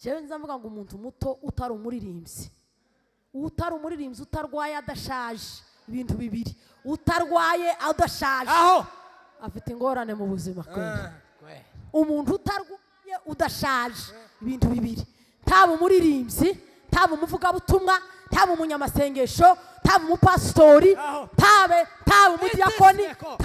Jewe nza mvuga ngo umuntu muto utari umuririmbyi, utari umuririmbyi, utarwaye, adashaje, ibintu bibiri: utarwaye, adashaje, Aho. afite ingorane mu buzima kweli. Kweli. Umuntu utarwaye, udashaje, ibintu bibiri: ntaba umuririmbyi, ntaba umuvugabutumwa, ntaba umunyamasengesho, ntaba umupasitori, Aho. ntabe umudiyakoni, Itiseko.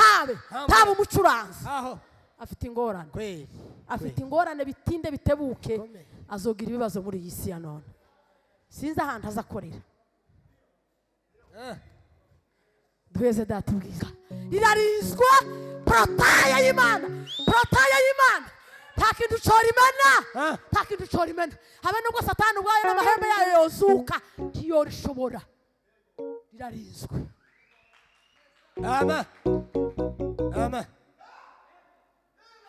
ntabe umucuranzi, Aho. afite ingorane. Kweli. Afite ingorane, bitinde bitebuke Bikomeye. azogira ibibazo muri iyi si ya none. Sinzi ahantu azakorera. Duheze Data ubwiza. Rirarinzwa portail y'Imana, portail y'Imana. Nta kintu cora imena. Nta kintu cora imena, habe nubwo Satani ubwayo n'amahembe yayo yozuka, ntiyorishobora. Rirarinzwe. Amen. Amen.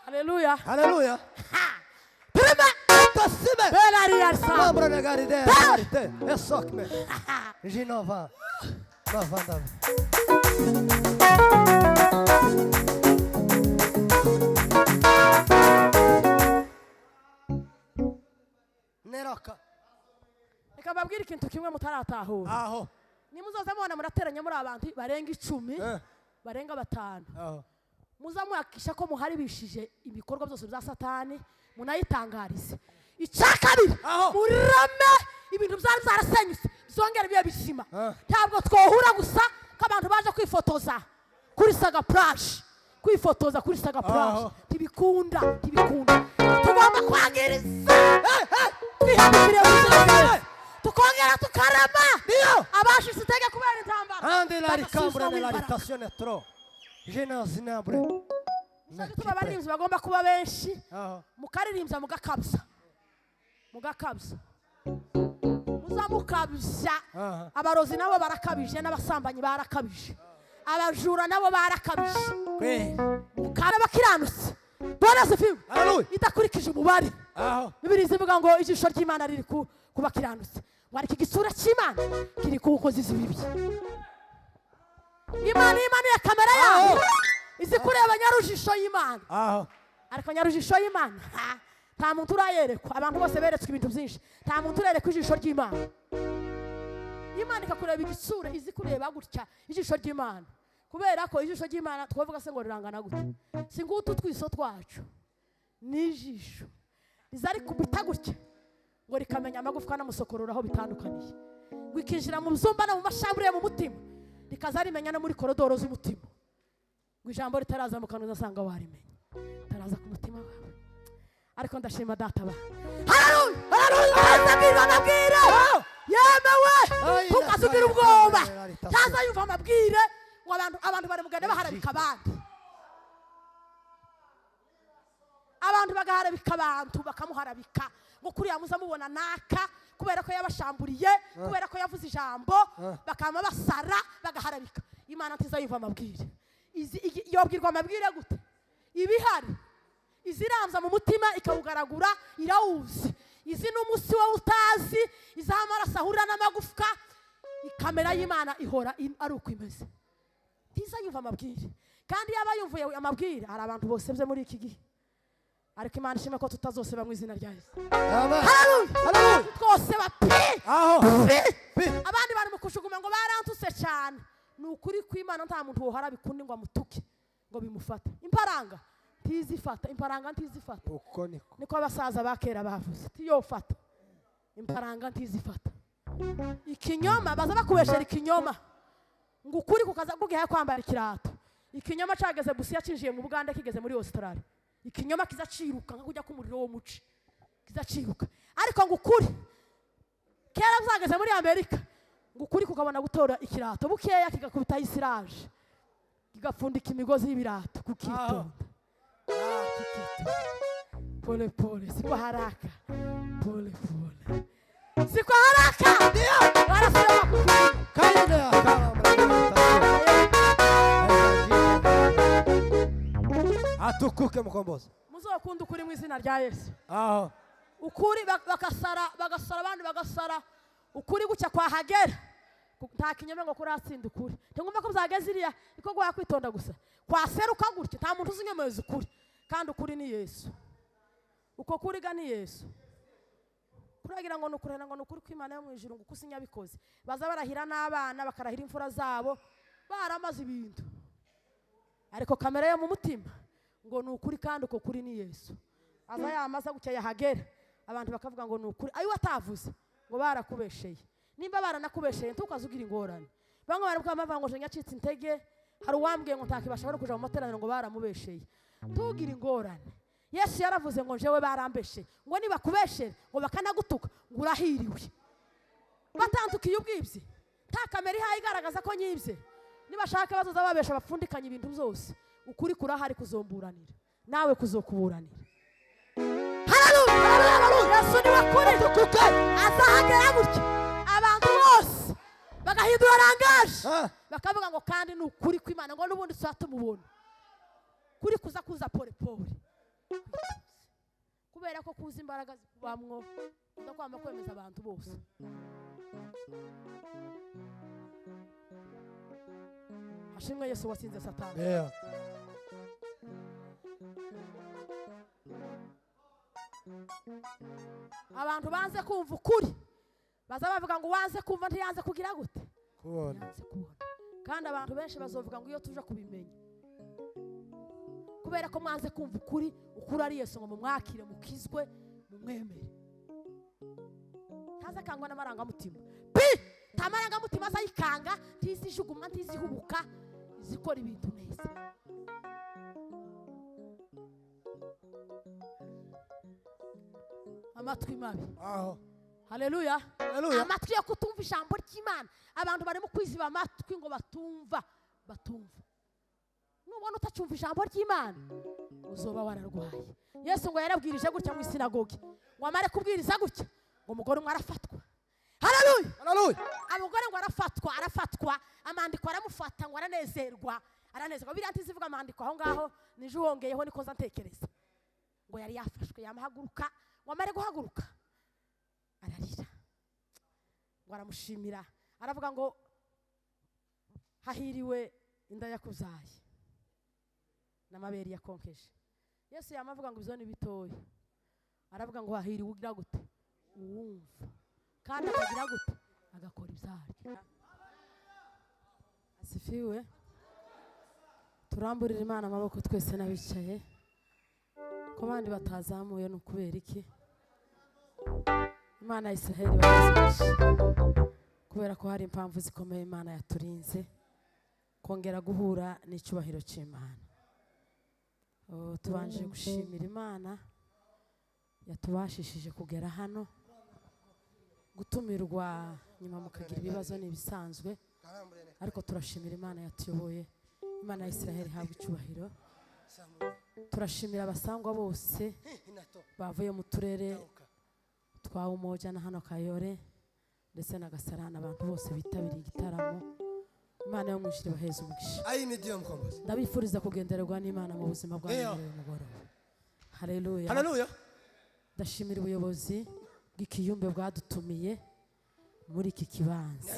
Haleluya. Haleluya. Prime. Tasime. Belariyarsa. Mambra negaride. Garite. Esokme. Ginova. Novanda. Neroka. Reka mbabwire ikintu kimwe mutaratahura. Aho. Nimuzoza mubona murateranye muri abantu barenga 10, barenga 5, Aho. muza mwakisha ko muharibishije ibikorwa byose bya Satani, munayitangarize. Icya kabiri, Aho. murame ibintu byari byarasenyutse byongere bibe bizima. Ntabwo twohura gusa ko abantu baje kwifotoza kuri Saga Plage, kwifotoza kuri Saga Plage. Aho. Ntibikunda, ntibikunda. Tugomba kwangiriza twihambiriye mu izina rya Yesu, tukongera tukarama Ndio. abashitse itege kubera intambara, Ande la bagasubizwamo ricambra imbaraga. nell'abitazione tro. Genasinabre. Nicyo gituma abaririmbyi bagomba kuba benshi. Aho. Mukaririmbya mugakabya, mugakabya, muzamukabya. Aha. Abarozi nabo barakabije, n'abasambanyi barakabije, abajura nabo barakabije. Kweli. Mukara bakiranutse. Bwana asifiwe. Haleluya. Idakurikije umubare. Aho. Bibiri zivuga ngo ijisho ry'Imana riri ku bakiranutse, ngo ariko igisura cy'Imana kiri ku nkozi z'ibibi. Imana iyo imanuye kamera yayo izi kureba nyarujisho y'Imana. Aho. Ariko nyarujisho y'Imana, ha, nta muntu urayerekwa. Abantu bose beretswe ibintu byinshi, nta muntu urerekwa ijisho ry'Imana. Imana ikakureba igitsure, izi kureba gutya ijisho ry'Imana, kubera ko ijisho ry'Imana twavuga se ngo rirangana gute? Si ngutu twiso twacu, ni ijisho riza rikubita gutya ngo rikamenya amagufwa n'amusokorora aho bitandukaniye, ngo ikinjira mu byumba no mu mashambure yo mu mutima, rikaza rimenya no muri korodoro z'umutima, ngo ijambo ritaraza mu kanwa uzasanga warimenya taraza ku mutima wawe. Ariko ndashima Data ba. Haleluya, haleluya! Abwira amabwire yemewe. Ai, Ntukazugira ai, ubwoba. ai, ai, ai, Ntaza yumva amabwire ngo abantu bari mugende baharabika abandi, abantu bagaharabika abantu, bakamuharabika ngo kuriya muza mubona naka, kubera ko yabashamburiye, kubera ko yavuze ijambo, bakama basara bagaharabika. Imana ntiza yumva amabwire. Yobwirwa amabwire gute? Ibihari iziramza mu mutima ikawugaragura, irawuzi. Izi n'umunsi wowe utazi, izaho amaraso ahurira n'amagufwa. Ikamera y'Imana ihora ari uko imeze, ntiza yumva amabwire. Kandi yaba yumvuye amabwire, hari abantu bosebye muri iki gihe. Ariko Imana ishimwe ko tutazoseba mu izina rya Yesu. Amen. Haleluya. Haleluya. Twoseba pe. Aho. Pe. Pi. Abandi bari mu kushuguma ngo barantuse cyane. Ni ukuri kw'Imana, nta muntu woharabika undi ngo amutuke ngo bimufate. Imparanga ntizifata, imparanga ntizifata. Uko niko. Niko abasaza ba kera bavuze, tiyofata imparanga, ntizifata. Ikinyoma baza bakubeshera ikinyoma, ngo ukuri kukaza kugihaye kwambara ikirato. Ikinyoma cageze Busiya, cinjiye mu Buganda, kigeze muri Australia. Ikinyoma kiza ciruka nka kujya k'umuriro wo muci, kiza ciruka. Ariko ngo ukuri kera byageze muri Amerika, ngo ukuri kukabona gutora ikirato bukeya, kigakubitaho isiraje, kigapfundika imigozi y'ibirato, kukitonda, kikitonda pole pole, si kwa haraka, pole pole, si kwa haraka. Wanasema kukimbia. Kaide akala. Atukuke mkombozi. Muzokunda ukuri mu izina rya Yesu. Aho. Ukuri bagasara, bagasara, abandi bagasara, ukuri gucya kwahagera. Nta kinyoma ngo kuratsinda ukuri. Ntigomba ko byageze iriya niko guha kwitonda gusa kwaseruka gutya. Nta muntu uzi inyomeza ukuri, kandi ukuri ni Yesu. Uko kuri ga ni Yesu. Bagira ngo ni ukurahira, ngo ni ukuri kw'Imana yo mu ijuru, ngo uko sinyabikoze. Baza barahira n'abana, bakarahira imfura zabo, baramaze ibintu. Ariko kamera yo mu mutima ngo ni ukuri, kandi uko kuri ni Yesu. Aza yamaza gutya yahagera, abantu bakavuga ngo ni ukuri. Ayo watavuze ngo barakubesheye. Nimba baranakubesheye ntukaze ugira ingorane. Bamwe baravuga bavuga ngo nyacitse intege, hari uwambwiye ngo ntakibasha no kuja mu materaniro ngo baramubesheye. Ntugire ingorane. Yesu yaravuze ngo jewe barambeshe, ngo nibakubeshere ngo bakanagutuka ngo urahiriwe. Batandukiye ubwibyi, nta kamera ihaye igaragaza ko nyibye. Nibashaka bazoza babesha bapfundikanye ibintu byose, ukuri kurahari kuzomburanira nawe kuzokuburanira. Haleluya, haleluya. Yesu ni we kuri. Azahagera gutya abantu bose bagahindura langage, bakavuga ngo kandi ni ukuri kw'Imana, ngo n'ubundi tuba tumubona. Kuri kuza kuza pole pole, kubera ko kuza imbaraga zikubamwo, udakwama kwemeza abantu bose. Hashimwe Yesu watsinze Satani. Abantu banze kumva ukuri, baza bavuga ngo wanze kumva ntiyanze kugira gute? Kubona. Yanze kubona. Kandi abantu benshi bazovuga ngo iyo tuja kubimenya, kubera ko mwanze kumva ukuri, ukuri ari Yesu, ngo mumwakire mukizwe mumwemere. Ntaza akangwa n'amarangamutima pi, nta marangamutima azayikanga, ntizijugumwa, ntizihubuka, izikora ibintu neza. Amatwi mabi. Aho. Haleluya. Haleluya. Amatwi yo kutumva ijambo ry'Imana. Abantu barimo kwiziba amatwi ngo batumva, batumva. Nubona utacyumva ijambo ry'Imana uzoba wararwaye. Yesu ngo yarabwirije gutya mu isinagogi, ngo amare kubwiriza gutya ngo umugore umwe arafatwa. Haleluya. Haleluya. Abagore ngo arafatwa, arafatwa, amandiko aramufata ngo aranezerwa, aranezerwa. Biriya ntizivuga amandiko aho ngaho, nije wongeyeho niko nza ntekereza. Ngo yari yafashwe, yamahaguruka, ngo amare guhaguruka ararira, ngo aramushimira, aravuga ngo hahiriwe inda yakuzaye n'amabere yakonkeje. Yesu yamavuga ngo ibyo ni bitoya, aravuga ngo hahiriwe ugira gute? Uwumva kandi akagira gute? Agakora ibyaryo. Asifiwe. Turamburira Imana amaboko twese n'abicaye. Ko bandi batazamuye ni ukubera iki? Imana ya Israheli barazifashe, kubera ko hari impamvu zikomeye Imana yaturinze kongera guhura n'icyubahiro cy'Imana. Tubanje gushimira Imana yatubashishije kugera hano. Gutumirwa nyuma mukagira ibibazo ni ibisanzwe, ariko turashimira Imana yatuyoboye. Imana ya Israheli ihabwe icyubahiro. Turashimira abasangwa bose bavuye mu turere twa Umoja na hano Kayore ndetse na Gasarana, abantu bose bitabiriye igitaramo. Imana yo mu ijuru ibaheze umugisha. Ndabifuriza kugendererwa n'Imana mu buzima bwanyu muri uyu mugoroba. Haleluya. Haleluya. Ndashimira ubuyobozi bw'ikiyumbe bwadutumiye muri iki kibanza,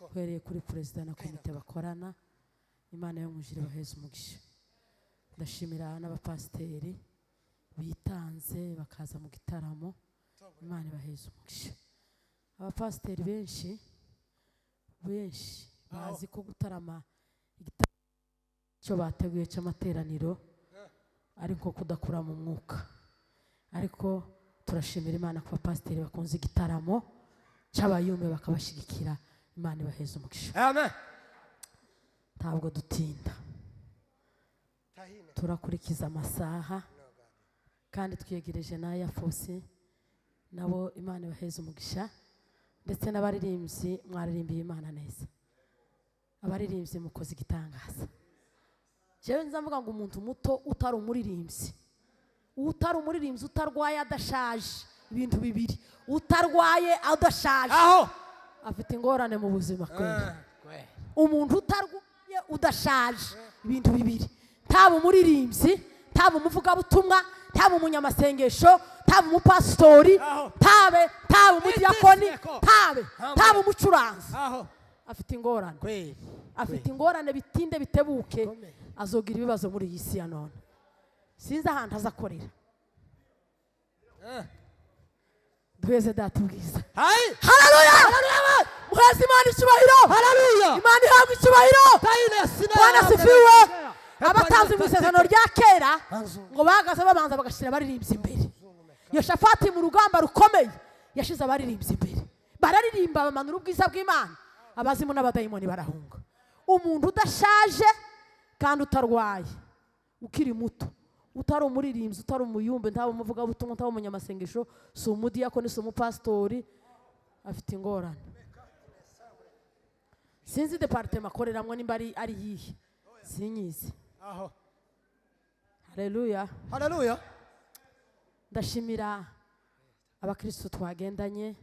uhereye kuri perezida na komite bakorana. Imana yo mu ijuru ibaheze umugisha. Ndashimira n'abapasiteri bitanze bakaza mu gitaramo. Imana ibaheze umugisha. Abapasiteri benshi benshi bazi ko gutarama igitaramo cyo bateguye cy'amateraniro ariko kudakura mu mwuka, ariko turashimira Imana ko abapasiteri bakunze igitaramo cy'abayumbe bakabashyigikira. Imana ibaheze umugisha. Amen. Ntabwo dutinda, turakurikiza amasaha kandi twiyegereje n'aya fosi, nabo Imana ibaheze umugisha, ndetse n'abaririmbyi mwaririmbiye Imana neza. Abaririmbyi mukoze igitangaza. Jewe nza mvuga ngo umuntu muto utari umuririmbyi, utari umuririmbyi utarwaye adashaje, ibintu bibiri, utarwaye adashaje aho afite ingorane mu buzima kweli. Umuntu utarwaye udashaje, ibintu bibiri, ntaba umuririmbyi, ntaba umuvugabutumwa, ntaba umunyamasengesho, ntaba umupasitori, ntabe umudiyakoni, ntabe umucuranzi, afite ingorane, afite ingorane bitinde bitebuke azogira ibibazo muri iyi si ya none. Sinzi ahantu azakorera. Duheze Data ubwiza. Hai. Haleluya! Muheze Imana icyubahiro. Haleluya. Imana ihabwa icyubahiro. Taine sina. Bwana asifiwe. Abatanze mu isezerano rya kera Anzu. ngo bahagaze babanza bagashyira abaririmbyi imbere. Yoshafati mu rugamba rukomeye yashize abaririmbyi imbere, bararirimba, bamanura ubwiza bw'Imana, abazimu n'abadayimoni barahunga. Umuntu udashaje kandi utarwaye, ukiri muto, utari umuririmbyi, utari umuyumbe, ntaba umuvugabutumwa, ntaba umunyamasengesho, si umudiyakoni, si umupasitori, afite ingorane. Sinzi département akoreramo nimba ari iyihe, sinyizi. Aho. Haleluya. Haleluya. Ndashimira abakristo twagendanye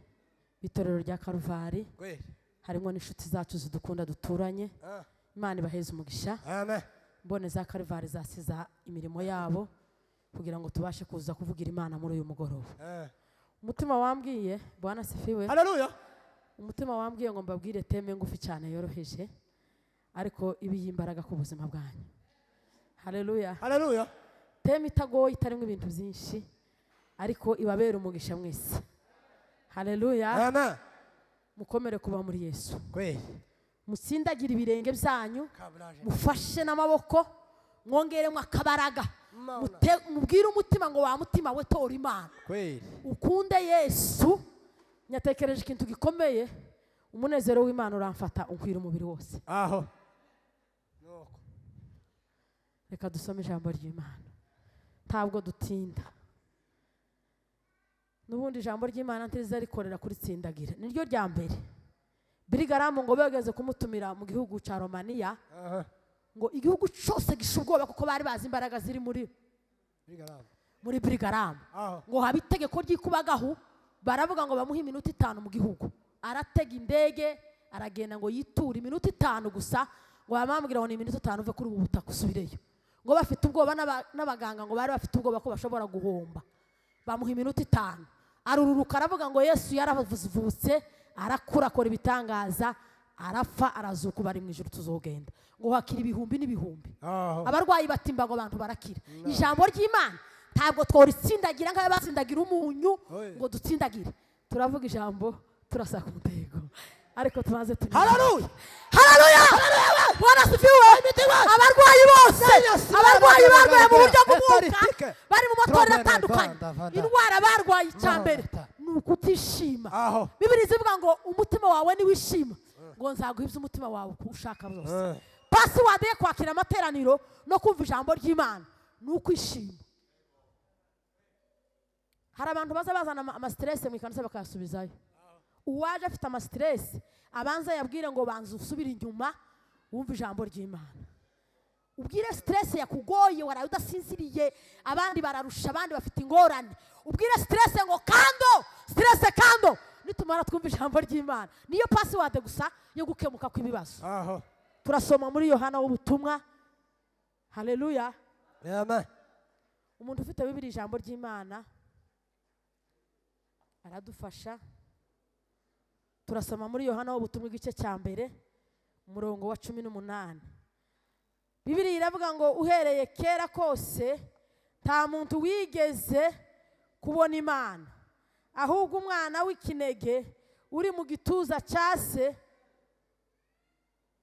b'itorero rya Karuvari, Kweli. harimo n'inshuti zacu zidukunda duturanye. Ah. Imana ibaheze umugisha. Amen. Mbone za Karuvari zasiza imirimo yabo kugira ngo tubashe kuza kuvugira Imana muri uyu mugoroba. Eh. Umutima wambwiye, Bwana asifiwe. Haleluya. Umutima wambwiye ngo mbabwire thème ngufi cyane yoroheje, ariko ibi y'imbaraga ku buzima bwanyu. Haleluya. Haleluya. Thème itagoye, itarimo ibintu byinshi, ariko ibabera umugisha mwese. Haleluya. Amen. Mukomere kuba muri Yesu. Kweli. Mutsindagire ibirenge byanyu, Kabraje. mufashe n'amaboko, mwongeremo akabaraga. Mana. Mubwire umutima ngo: "Wa mutima we, tora Imana, Kweli. ukunde Yesu." Nyatekereje ikintu gikomeye, umunezero w'Imana uramfata, unkwira umubiri wose. Aho. Nuko. Reka dusome ijambo ry'Imana, ntabwo dutinda. N'ubundi ijambo ry'Imana ntiriza rikorera kuri tsindagira, niryo rya mbere. Billy Graham ngo bageze kumutumira mu gihugu cya Romaniya, Aha. ngo igihugu cyose gisha ubwoba kuko bari bazi imbaraga ziri muri Bigarama. muri Billy Graham. Aho. Ngo haba itegeko ry'ikubagahu, baravuga ngo bamuhe iminota 5 mu gihugu. Aratega indege aragenda ngo yiture iminota 5 gusa, ngo bamambwira ngo ni iminota 5, uve kuri ubu butaka usubireyo. Ngo bafite ubwoba n'abaganga ngo bari bafite ubwoba ko bashobora guhomba. Bamuha iminota 5, arururuka, aravuga ngo Yesu yaravutse, arakura, akora ibitangaza, arapfa, arazuka, bari mu ijuru, tuzogenda. Ngo hakira ibihumbi n'ibihumbi. Aho. Abarwayi batimba, ngo abantu barakira. Ijambo ry'Imana ntabwo tworitsindagira nk'ayo batsindagira umunyu. Oye. Ngo dutsindagire, turavuga ijambo, turasa ku ntego, ariko tubanze turi. Haleluya. Haleluya! Bwana asifiwe. Abarwayi bose, abarwayi barwaye mu buryo bw'umwuka, bari mu matorero atandukanye, indwara barwaye, icya mbere ni ukutishima. Aho. Bibiri zivuga ngo umutima wawe niwishima, ngo nzaguha ibyo umutima wawe ushaka byose. Eh. Password yo kwakira amateraniro no kumva ijambo ry'Imana ni ukwishima. Hari abantu baza bazana amastress mu ikanisa bakayasubizayo. Uwaje afite amastress, abanza yabwire ngo: "Banza usubire inyuma wumve ijambo ry'Imana." Ubwire stress yakugoye, waraye udasinziriye, abandi bararusha, abandi bafite ingorane, ubwire stress ngo: "Kando stress, kando, nitumara twumva ijambo ry'Imana." Niyo password gusa yo gukemuka kw'ibibazo. Aho. Turasoma muri Yohana w'ubutumwa. Haleluya. Amen. Umuntu ufite Bibiri, ijambo ry'Imana, aradufasha. Turasoma muri Yohana w'ubutumwa igice cya mbere, umurongo wa 18. Bibiri iravuga ngo uhereye kera kose nta muntu wigeze kubona Imana, ahubwo umwana w'ikinege uri mu gituza cya se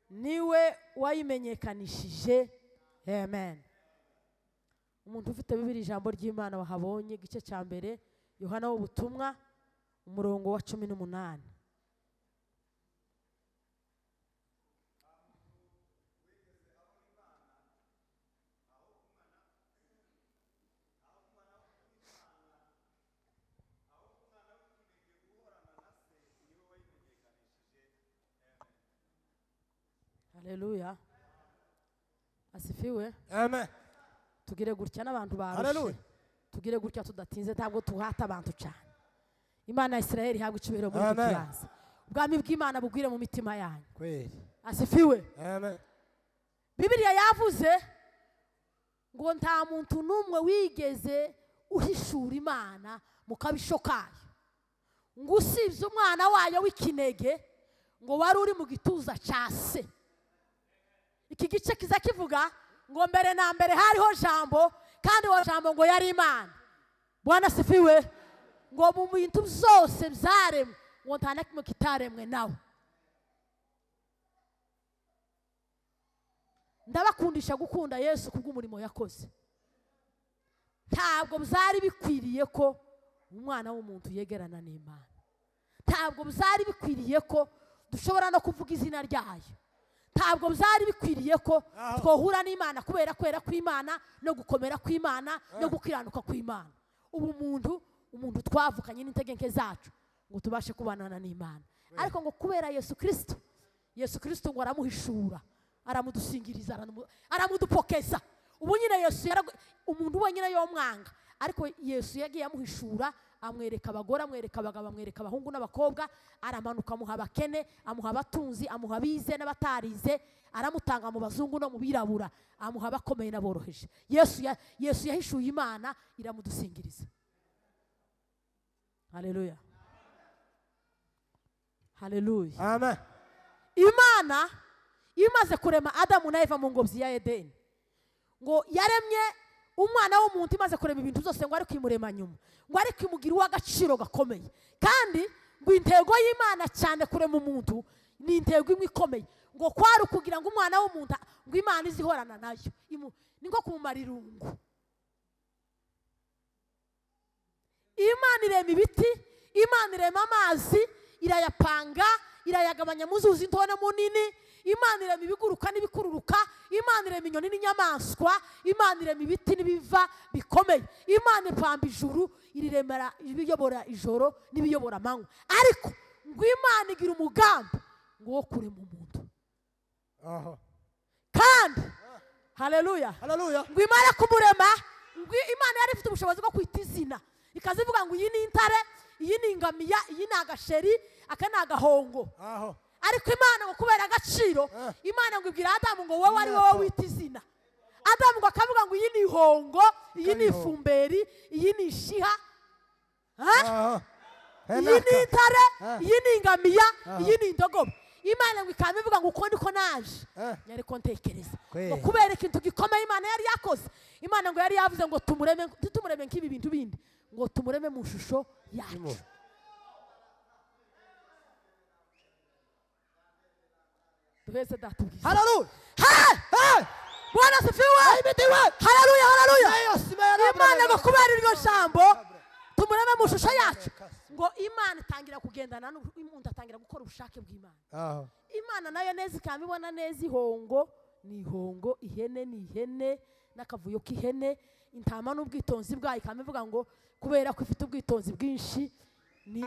niwe wayimenyekanishije. Amen. Umuntu ufite Bibiri, ijambo ry'Imana, wahabonye igice cya mbere, Yohana w'ubutumwa, umurongo wa 18. Haleluya, asifiwe. Amen. Tugire gutya n'abantu barushe. Haleluya. Tugire gutya tudatinze, ntabwo tuhata abantu cyane. Imana ya Israheli ihabwa icyubahiro muri iki Amen. kibanza. Ubwami bw'Imana bugwire mu mitima yanyu. Kweli. Asifiwe. Amen. Bibiliya yavuze ngo nta muntu n'umwe wigeze uhishura Imana mu kabisho kayo, ngo usibye umwana wayo w'ikinege, ngo wari uri mu gituza cya se. Iki gice kiza kivuga ngo mbere na mbere hariho Jambo, kandi uwo Jambo ngo yari Imana. Bwana asifiwe. Ngo mu bintu byose byaremwe, ngo nta na kimwe kitaremwe nawe. Ndabakundisha gukunda Yesu kubw'umurimo yakoze. Ntabwo byari bikwiriye ko umwana w'umuntu yegerana n'Imana. Ntabwo byari bikwiriye ko dushobora no kuvuga izina ryayo. Ntabwo byari bikwiriye ko twohura n'Imana kubera kwera kw'Imana no gukomera kw'Imana no gukiranuka kw'Imana. Ubu umuntu twavukanye n'intege nke zacu ngo tubashe kubanana n'Imana. Ariko ngo kubera Yesu Kristo, Yesu Kristo ngo aramuhishura, aramudusingiriza, aramudupokeza. Ubu nyine Yesu umuntu wenyine yomwanga, ariko Yesu yagiye amuhishura, amwereka abagore, amwereka abagabo, amwereka abahungu n'abakobwa, aramanuka amuha abakene, amuha abatunzi, amuha abize n'abatarize, aramutanga mu bazungu no mu birabura, amuha abakomeye n'aboroheje. Yesu yahishuye Imana iramudusingiriza. Haleluya, haleluya, amen. Imana imaze kurema Adamu na Eva mu ngobyi ya Edeni, ngo yaremye umwana w'umuntu imaze kurema ibintu byose, ngo ariko imurema nyuma, ngo ariko imugira uw'agaciro gakomeye. Kandi ngo intego y'Imana cyane kurema umuntu ni intego imwe ikomeye, ngo kwari ukugira ngo umwana w'umuntu ngo Imana izihorana nayo, ni nko kumumara irungu. Imana irema ibiti, Imana irema amazi, irayapanga, irayagabanya mu nzuzi nto no mu nini. Imana irema ibiguruka n'ibikururuka, Imana irema inyoni n'inyamaswa, Imana irema ibiti n'ibiva bikomeye. Imana ipamba ijuru, iriremera ibiyobora ijoro n'ibiyobora amanywa. Ariko ngo Imana igira umugambi ngo wo kurema umuntu. Kandi haleluya, haleluya, ngo imara kumurema, ngo Imana yari ifite ubushobozi bwo kwita izina, ikazivuga ngo iyi ni intare, iyi ni ingamiya, iyi ni agasheri, aka ni agahongo. Ariko Imana ngo kubera agaciro, Imana ngo ibwira Adamu ngo wowe ari wowe wita izina. Adamu ngo akavuga ngo iyi ni ihongo, iyi ni ifumberi, iyi ni ishiha, iyi ni intare, iyi ni ingamiya, iyi ni indogobe. Imana ngo ikaba ivuga ngo uko niko naje nyariko ntekereza. Ngo kubera ikintu gikomeye Imana yari yakoze, Imana ngo yari yavuze ngo tumureme, tutumureme nk'ibi bintu bindi, ngo tumureme mu shusho yacu. Duheze datubwiza. Haleluya. Hey! Bwana asifiwe. Haleluya, haleluya. Imana ngo kubera iryo jambo tumureme mu shusho yacu, ngo Imana itangira kugendana n'umuntu, atangira gukora ubushake bw'Imana. Imana nayo neza ikaba ibona neza ihongo ni ihongo, ihene ni ihene, n'akavuyo k'ihene, intama n'ubwitonzi bwayo, ikaba ivuga ngo kubera ko ifite ubwitonzi bwinshi ni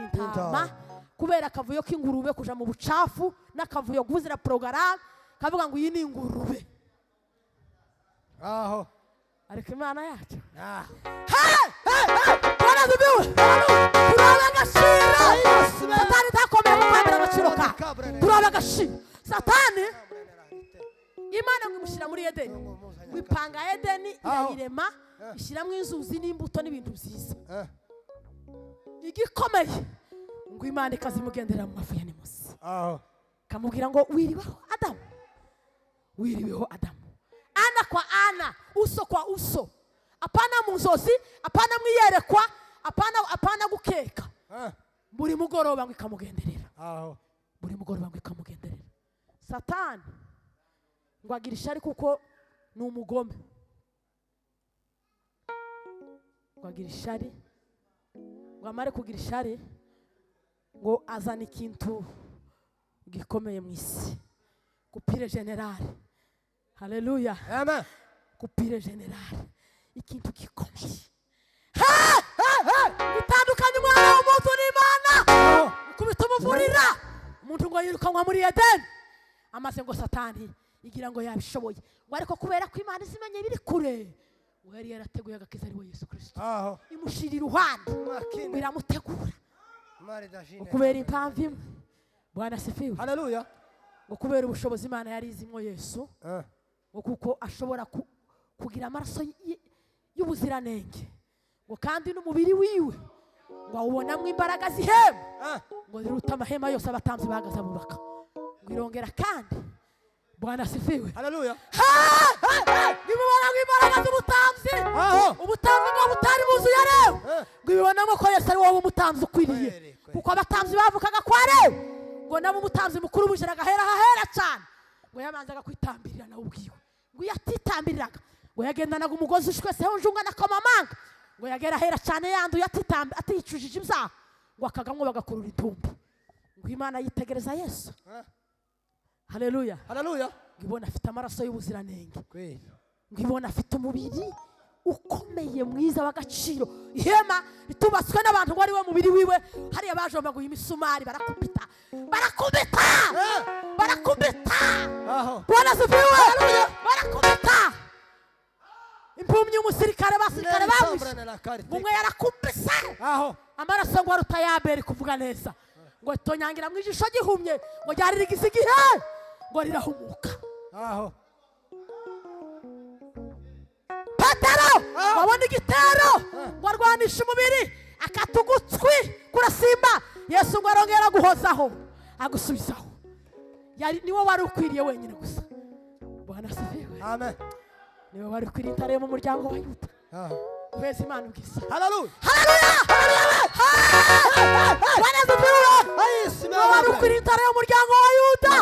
intama, kubera akavuyo k'ingurube kuja mu bucafu n'akavuyo guzira porogaramu, kavuga ngo iyi ni ingurube. Ariko Imana yacu, turaba agaciro. Satani itakomeye kukwambura agaciro kawe, turaba agaciro. Satani Imana ngo imushyira muri Edeni, ngo ipanga Edeni irayirema, ishyiramo inzuzi n'imbuto n'ibintu byiza igikomeye, ngo Imana ikazimugendera mu mafu ya nimusi, kamubwira ngo wiriweho Adamu, wiriweho Adamu, ana kwa ana, uso kwa uso, apana mu nzozi, apana mwiyerekwa, apana gukeka. Buri mugoroba ngo ikamugenderera, buri mugoroba ngo ikamugenderera. Satani ngo agira ishyari kuko ni umugome, ngo agira ishyari, ngo amare kugira ishyari ngo azana ikintu gikomeye mu isi, kupire generale. Haleluya, amen. Kupire generale, ikintu gikomeye bitandukanye umwana w'umuntu n'Imana, kubita umuvurira umuntu ngo yirukanwa muri Edeni. Amaze ngo Satani igira ngo yabishoboye, ngo ariko kubera ko Imana izimenye biri kure, ngo yari yarateguye agakiza ari we Yesu Kristo, imushira iruhande, iramutegura ngo kubera impamvu imwe. Bwana asifiwe. Haleluya. Ngo kubera ubushobozi Imana yari izimwo Yesu, ngo kuko ashobora kugira amaraso y'ubuziranenge, ngo kandi n'umubiri wiwe ngo awubonamo imbaraga zihema, ngo ziruta amahema yose abatambyi bahagaze bubaka. Ngo irongera kandi Bwana asifiwe. Haleluya. Nimubona ngo imbaraga z'ubutambyi, Aho. ubutambyi ngo butari buzuye rero, Eh. ngo ibibonamo ko Yesu ari wowe umutambyi ukwiriye, Kweli, kweli. kuko abatambyi bavukaga kwa Lewi, ngo nabo umutambyi mukuru bujiraga ahera hahera cyane, ngo yabanzaga kwitambirira nawe ubwiwe. Ngo iyo atitambiriraga, ngo yagendanaga umugozi ushweseho njunga na komamanga, ngo yagera ahera cyane yanduye, aticujije ibyaha, ngo akagamwo bagakurura intumbi. Ngo Imana yitegereza Yesu. Eh. Haleluya. Haleluya. Ngo ibona afite amaraso y'ubuziranenge, Kweli. ngo ibona afite umubiri ukomeye mwiza w'agaciro, ihema ritubatswe n'abantu, ngo ari we mubiri wiwe. Hariya bajombaguye imisumari, barakubita, barakubita, Eh. barakubita. Aho. Bwana asifiwe. Barakubita impumyi, umusirikare, basirikare bamwishe umwe yarakubise. Aho. Amaraso ngo aruta ya Abeli kuvuga neza, ngo tonyangira mu ijisho gihumye, ngo ryari rigize igihe, ngo rirahumuka. Aho. Petero Ah. wabona igitero, ngo arwanisha umubiri, akata ugutwi kurasimba. Yesu ngo arongera aguhozaho, agusubizaho. Yari niwe wari ukwiriye wenyine gusa. Bwana asifiwe. Amen. Niwe wari ukwiriye, intare yo mu muryango wa Yuda. Aho. Twese Imana ubwiza. Haleluya. Haleluya, Bwana asifiwe. Ayisi. Niwe wari ukwiriye, intare yo mu muryango wa Yuda,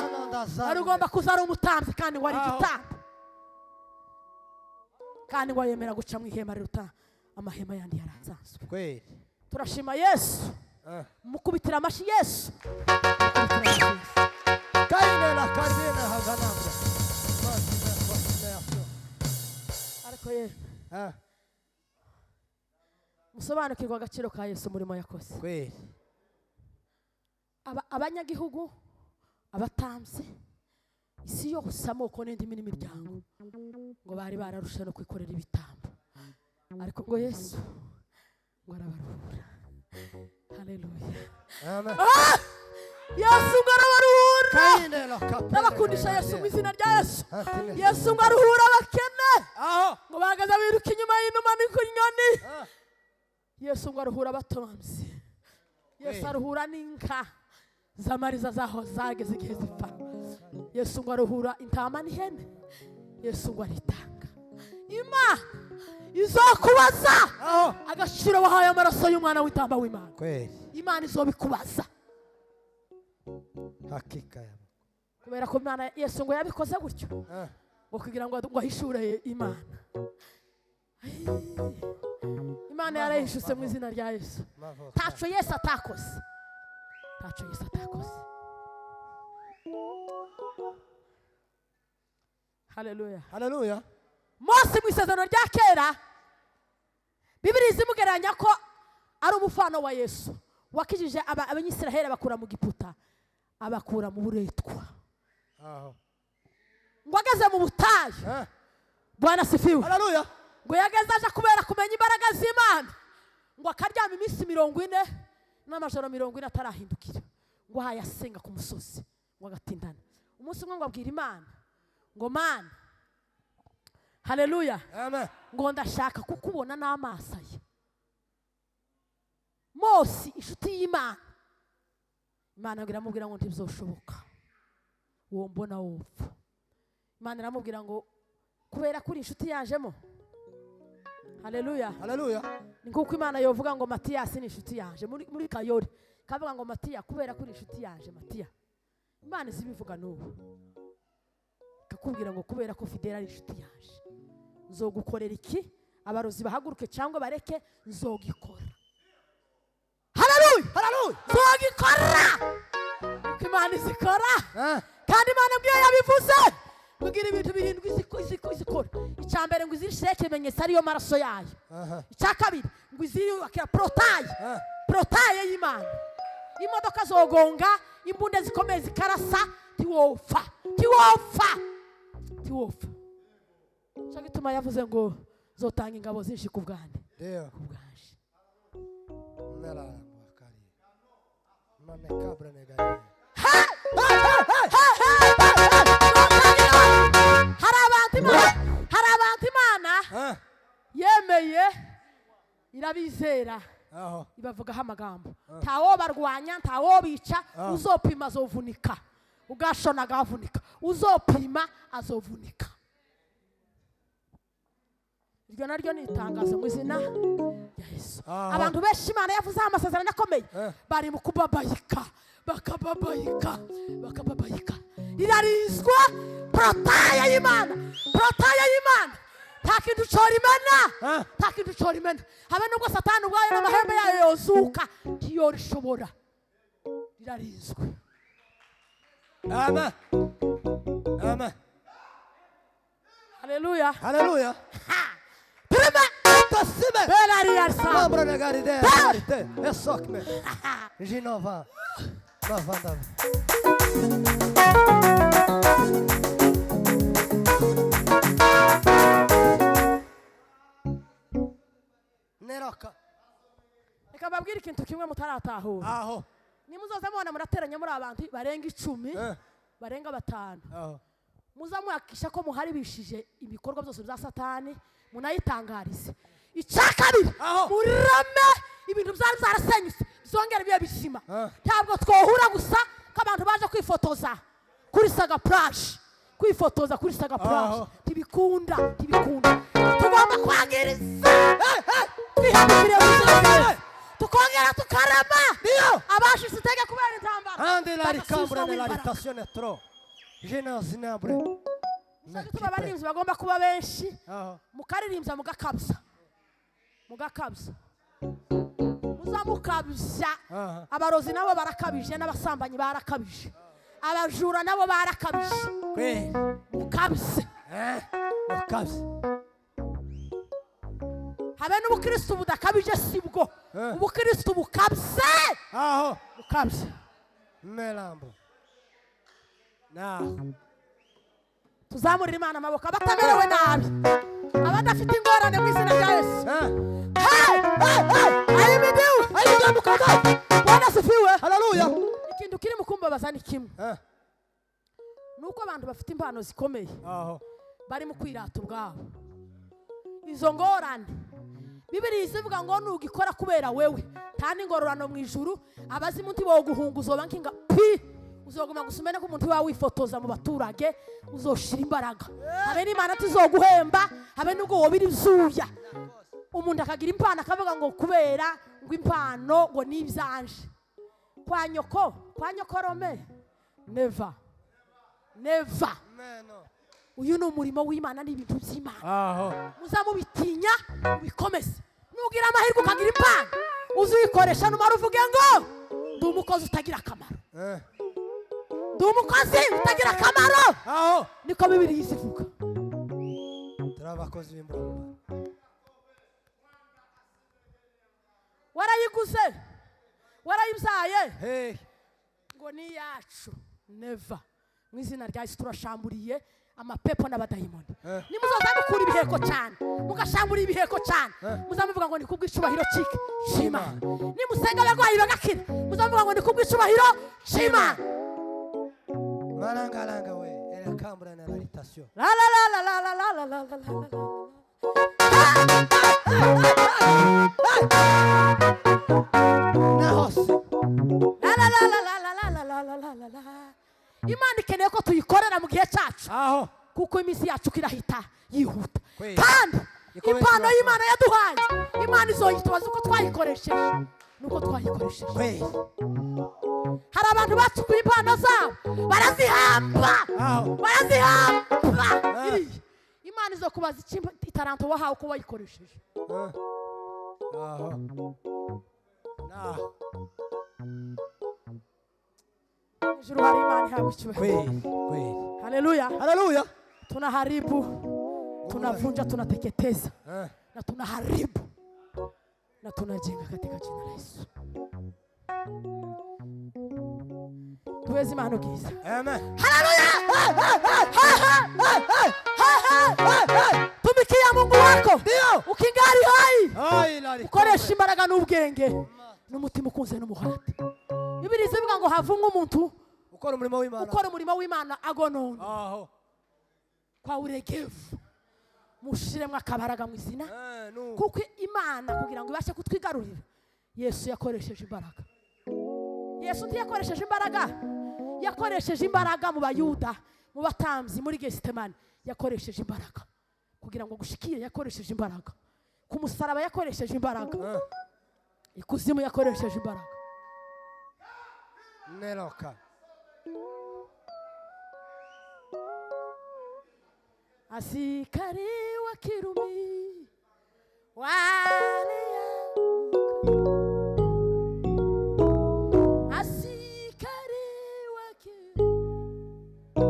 wari ugomba kuza ari umutambyi kandi wari Aho. igitambo, kandi ngo yemera guca mu ihema riruta amahema yandi yari asanzwe. Kweli. Turashima Yesu. Eh. Mukubitira amashyi Yesu. Mukubitira amashyi Yesu. Kaine la karine hazanambra. Masine fasine. Ariko ye, Eh. musobanukirwa agaciro ka Yesu, umurimo yakoze. Kweli. Abanyagihugu, abatambyi, isi yose, amoko n'indimi n'imiryango, ngo bari bararusha no kwikorera ibitambo, ariko ngo Yesu ngo arabaruhura. Haleluya. Amen. Yesu ngo arabaruhura. Kaine la kapele. Ndabakundisha Yesu mu izina rya Yesu. Yesu ngo aruhura abakene. Aho. Ngo bahagaze biruka inyuma y'inuma n'inyoni. Eh. Yesu ngo aruhura abatambyi. Yesu Hey. aruhura n'inka z'amariza zaho zageze igihe zipfa. Yesu ngo aruhura intama n'ihene. Yesu ngo aritanga. Imana izokubaza Aho. agaciro wahaye amaraso y'umwana w'intama w'Imana. Kweli. Imana izobikubaza. Hakika ya. Kubera ko Imana, Yesu ngo yabikoze gutyo, Eh. ngo kugira ngo ahishure Imana. Ai, Imana yarayishutse mu izina rya Yesu. Mavo. Ntaco Yesu atakoze, ntaco Yesu atakoze. Haleluya. Haleluya. Mose mu Isezerano rya Kera, Bibiri zimugereranya ko ari umufano wa Yesu wakijije Abanyisiraheli, abakura mu Giputa, abakura mu buretwa. Aho. Ngo ageze mu butayu, Eh. Bwana asifiwe, Haleluya. ngo yageze aje kubera kumenya imbaraga z'Imana, ngo akaryama iminsi 40 n'amajoro 40 atarahindukira, ngo ahaye asenga ku musozi, ngo agatindana. Umunsi umwe ngo abwira Imana ngo: "Mana," haleluya, Amen. ngo "ndashaka kukubona n'amaso ye." Mose, inshuti y'Imana, Imana iramubwira ngo ntibizoshoboka, uwo mbona wopfa. Imana iramubwira ngo kubera ko uri inshuti yajemo. Haleluya. Haleluya. Ni nk'uko Imana yovuga ngo Matiyasi ni inshuti yanje muri Kayori, kavuga ngo: "Matiya, kubera ko uri inshuti yanje." Matiya, Imana izi ibivuga n'ubu, ikakubwira ngo kubera ko Fidela ari inshuti yanje, nzogukorera iki, abarozi bahaguruke cyangwa bareke, nzogikora. Haleluya. Haleluya. Nzogikora uko Imana izikora. Eh. Kandi Imana mbwiyo yabivuze kugira ibintu birindwi izikora. Icya mbere, ngo izishyire ikimenyetso ariyo maraso yayo. Aha. Icya kabiri, ngo iziyubakira portail, Eh. portail y'Imana. Imodoka zogonga, imbunda zikomeye zikarasa, ntiwopfa, ntiwopfa, ntiwopfa. Cyo gituma yavuze ngo zotanga ingabo zinshi ku bwanjye, Ndio. ku bwanje. Nela mwakari. Mane kabra negari. Hari abantu Imana Eh. yemeye, irabizera, Aho. ibavugaho amagambo, ntawo barwanya, ntawo bica. Ah. Uzopima azovunika. Ugashona agavunika, uzopima azovunika. Iryo naryo ni itangazo mu izina rya Yesu. Aha. Abantu benshi Imana yavuzeho amasezerano akomeye Eh. bari mu kubabayika, bakababayika, bakababayika. Rirarinzwa porotaye y'Imana, porotaye y'Imana. Nta kintu cora imena, Eh. nta kintu cora imena, habe nubwo Satani ubwayo n'amahembe yayo yozuka, ntiyorishobora. Rirarinzwe. Amen. Amen. Haleluya. Haleluya. Prima Tasime. belariyarsa. Mambra negaride. Garite. Esokme. Ginova. Novanda. Neroka. Reka mbabwire ikintu kimwe mutaratahura. Aho. Nimuzoza mubona murateranye muri abantu barenga 10, Eh. barenga 5, Aho. muzamwakisha ko muharibishije ibikorwa byose bya Satani, munayitangarize. Icya kabiri, Aho. murame ibintu byari byarasenyutse byongere bibe bizima. Ah. Ntabwo twohura gusa ko abantu baje kwifotoza kuri Saga Plage, kwifotoza kuri Saga Plage. Aho. Ntibikunda, ntibikunda. Tugomba kwangiriza twihambiriye mu izina rya Yesu, tukongera tukarama Ndio. abashitse iteka kubera intambara Ande la bagasubizwa ricambra nella imbaraga. ritazione tro. Genasinabre. Tuzajya tuba abaririmbyi bagomba kuba benshi, Aho. mukaririmbya mugakabya, mugakabya, muzamukabya. Aha. Abarozi nabo barakabije, n'abasambanyi barakabije, abajura nabo barakabije. Kweli. Mukabye. Eh. Ukabye. Habe n'ubukristu budakabije sibwo. Eh. Ubukristu bukabye. Aho. Bukabye. Melambo. Na. Tuzamurire Imana amaboko, abatamerewe nabi, abadafite ingorane, mu izina rya Yesu. Eh. Hey! Hey! Hey! Ahimidiwe! Bwana asifiwe. Haleluya. Ikintu kiri mu kumbabaza ni kimwe, Eh. ni uko abantu bafite impano zikomeye Aho. bari mu kwirata ubwabo. Izo ngorane, Bibiri zivuga ngo nugikora kubera wewe, nta n'ingororano mu ijuru. Abazimu ntiboguhunga, uzoba nkinga pi, uzoguma gusa umene nk'umuntu wawe wifotoza mu baturage. Uzoshira imbaraga, habe n'Imana tuzoguhemba, habe n'ubwo wobira izuya. Umuntu akagira impano akavuga ngo kubera ngo impano ngo ni ibyanje kwa nyoko, kwa nyokorome. Never, never. Meno. Uyu ni umurimo w'Imana, ni ibintu by'Imana. Aho. Muzamubitinya, mubikomeze. Nugira amahirwe ukagira impano, uzuyikoresha, numara uvuge ngo ndi umukozi utagira akamaro. Eh. Ndi umukozi utagira akamaro. Aho. Niko Bibiri izivuga. Turabakozi b'imburamumaro. Warayiguze, warayibyaye, Hey. ngo ni iyacu. Never. Mu izina rya Yesu turashamburiye amapepo n'abadayimoni. Eh. Nimuzoza mukura ibiheko cyane, mugashambura ibiheko cyane, Eh. muzamuvuga ngo ni kubw'icubahiro cike c'Imana. Nimusenga abarwayi bagakira, muzamuvuga ngo ni kubw'icubahiro c'Imana. Marangalanga we. Era cambra nella ritasio. La la la la la la la la la la la la. Nahose. La la la la la la la la la la la la. Imana ikeneye ko tuyikorera mu gihe cyacu, Aho. kuko iminsi yacu uko irahita yihuta. Kweli. Kandi Ikomeze impano ibaho. y'Imana yaduhaye, Imana izoyitubaza uko twayikoresheje nuko twayikoresheje. Kweli. Hari abantu bacukuye impano zabo barazihamba, Aho. barazihamba. Ah. Iriya Imana izokubaza icyo itaranto wahawe uko wayikoresheje. Eh. Aho. Naho. Ijuru hari Imana ihabwa icyubahiro. Kweli. Kweli. Haleluya. Haleluya. Tunaharibu, tunavunja, tunateketeza Eh. na tunaharibu na tunajenga katika jina la Yesu. Tuweze imano bwiza. Amen. Haleluya! Tumikia Mungu wako Ndio. ukingali hai, Ai la ukoresha imbaraga n'ubwenge n'umutima ukunze n'umuhate. Bibiri zivuga ngo havumwe umuntu Ukora umurimo w'Imana. ukora umurimo w'Imana agonona Aho. kwa uregevu. Mushiremo akabaraga mu izina, Eh, nu. kuko Imana kugira ngo ibashe kutwigarurira, Yesu yakoresheje imbaraga. Yesu ntiyakoresheje imbaraga? Yakoresheje imbaraga mu Bayuda, mu batambyi, muri Gesitemani. Yakoresheje imbaraga kugira ngo gushikire. Yakoresheje imbaraga ku musaraba, yakoresheje imbaraga ikuzimu, yakoresheje imbaraga. Neroka. Askari wa Kirumi waliamka, askari wa Kirumi.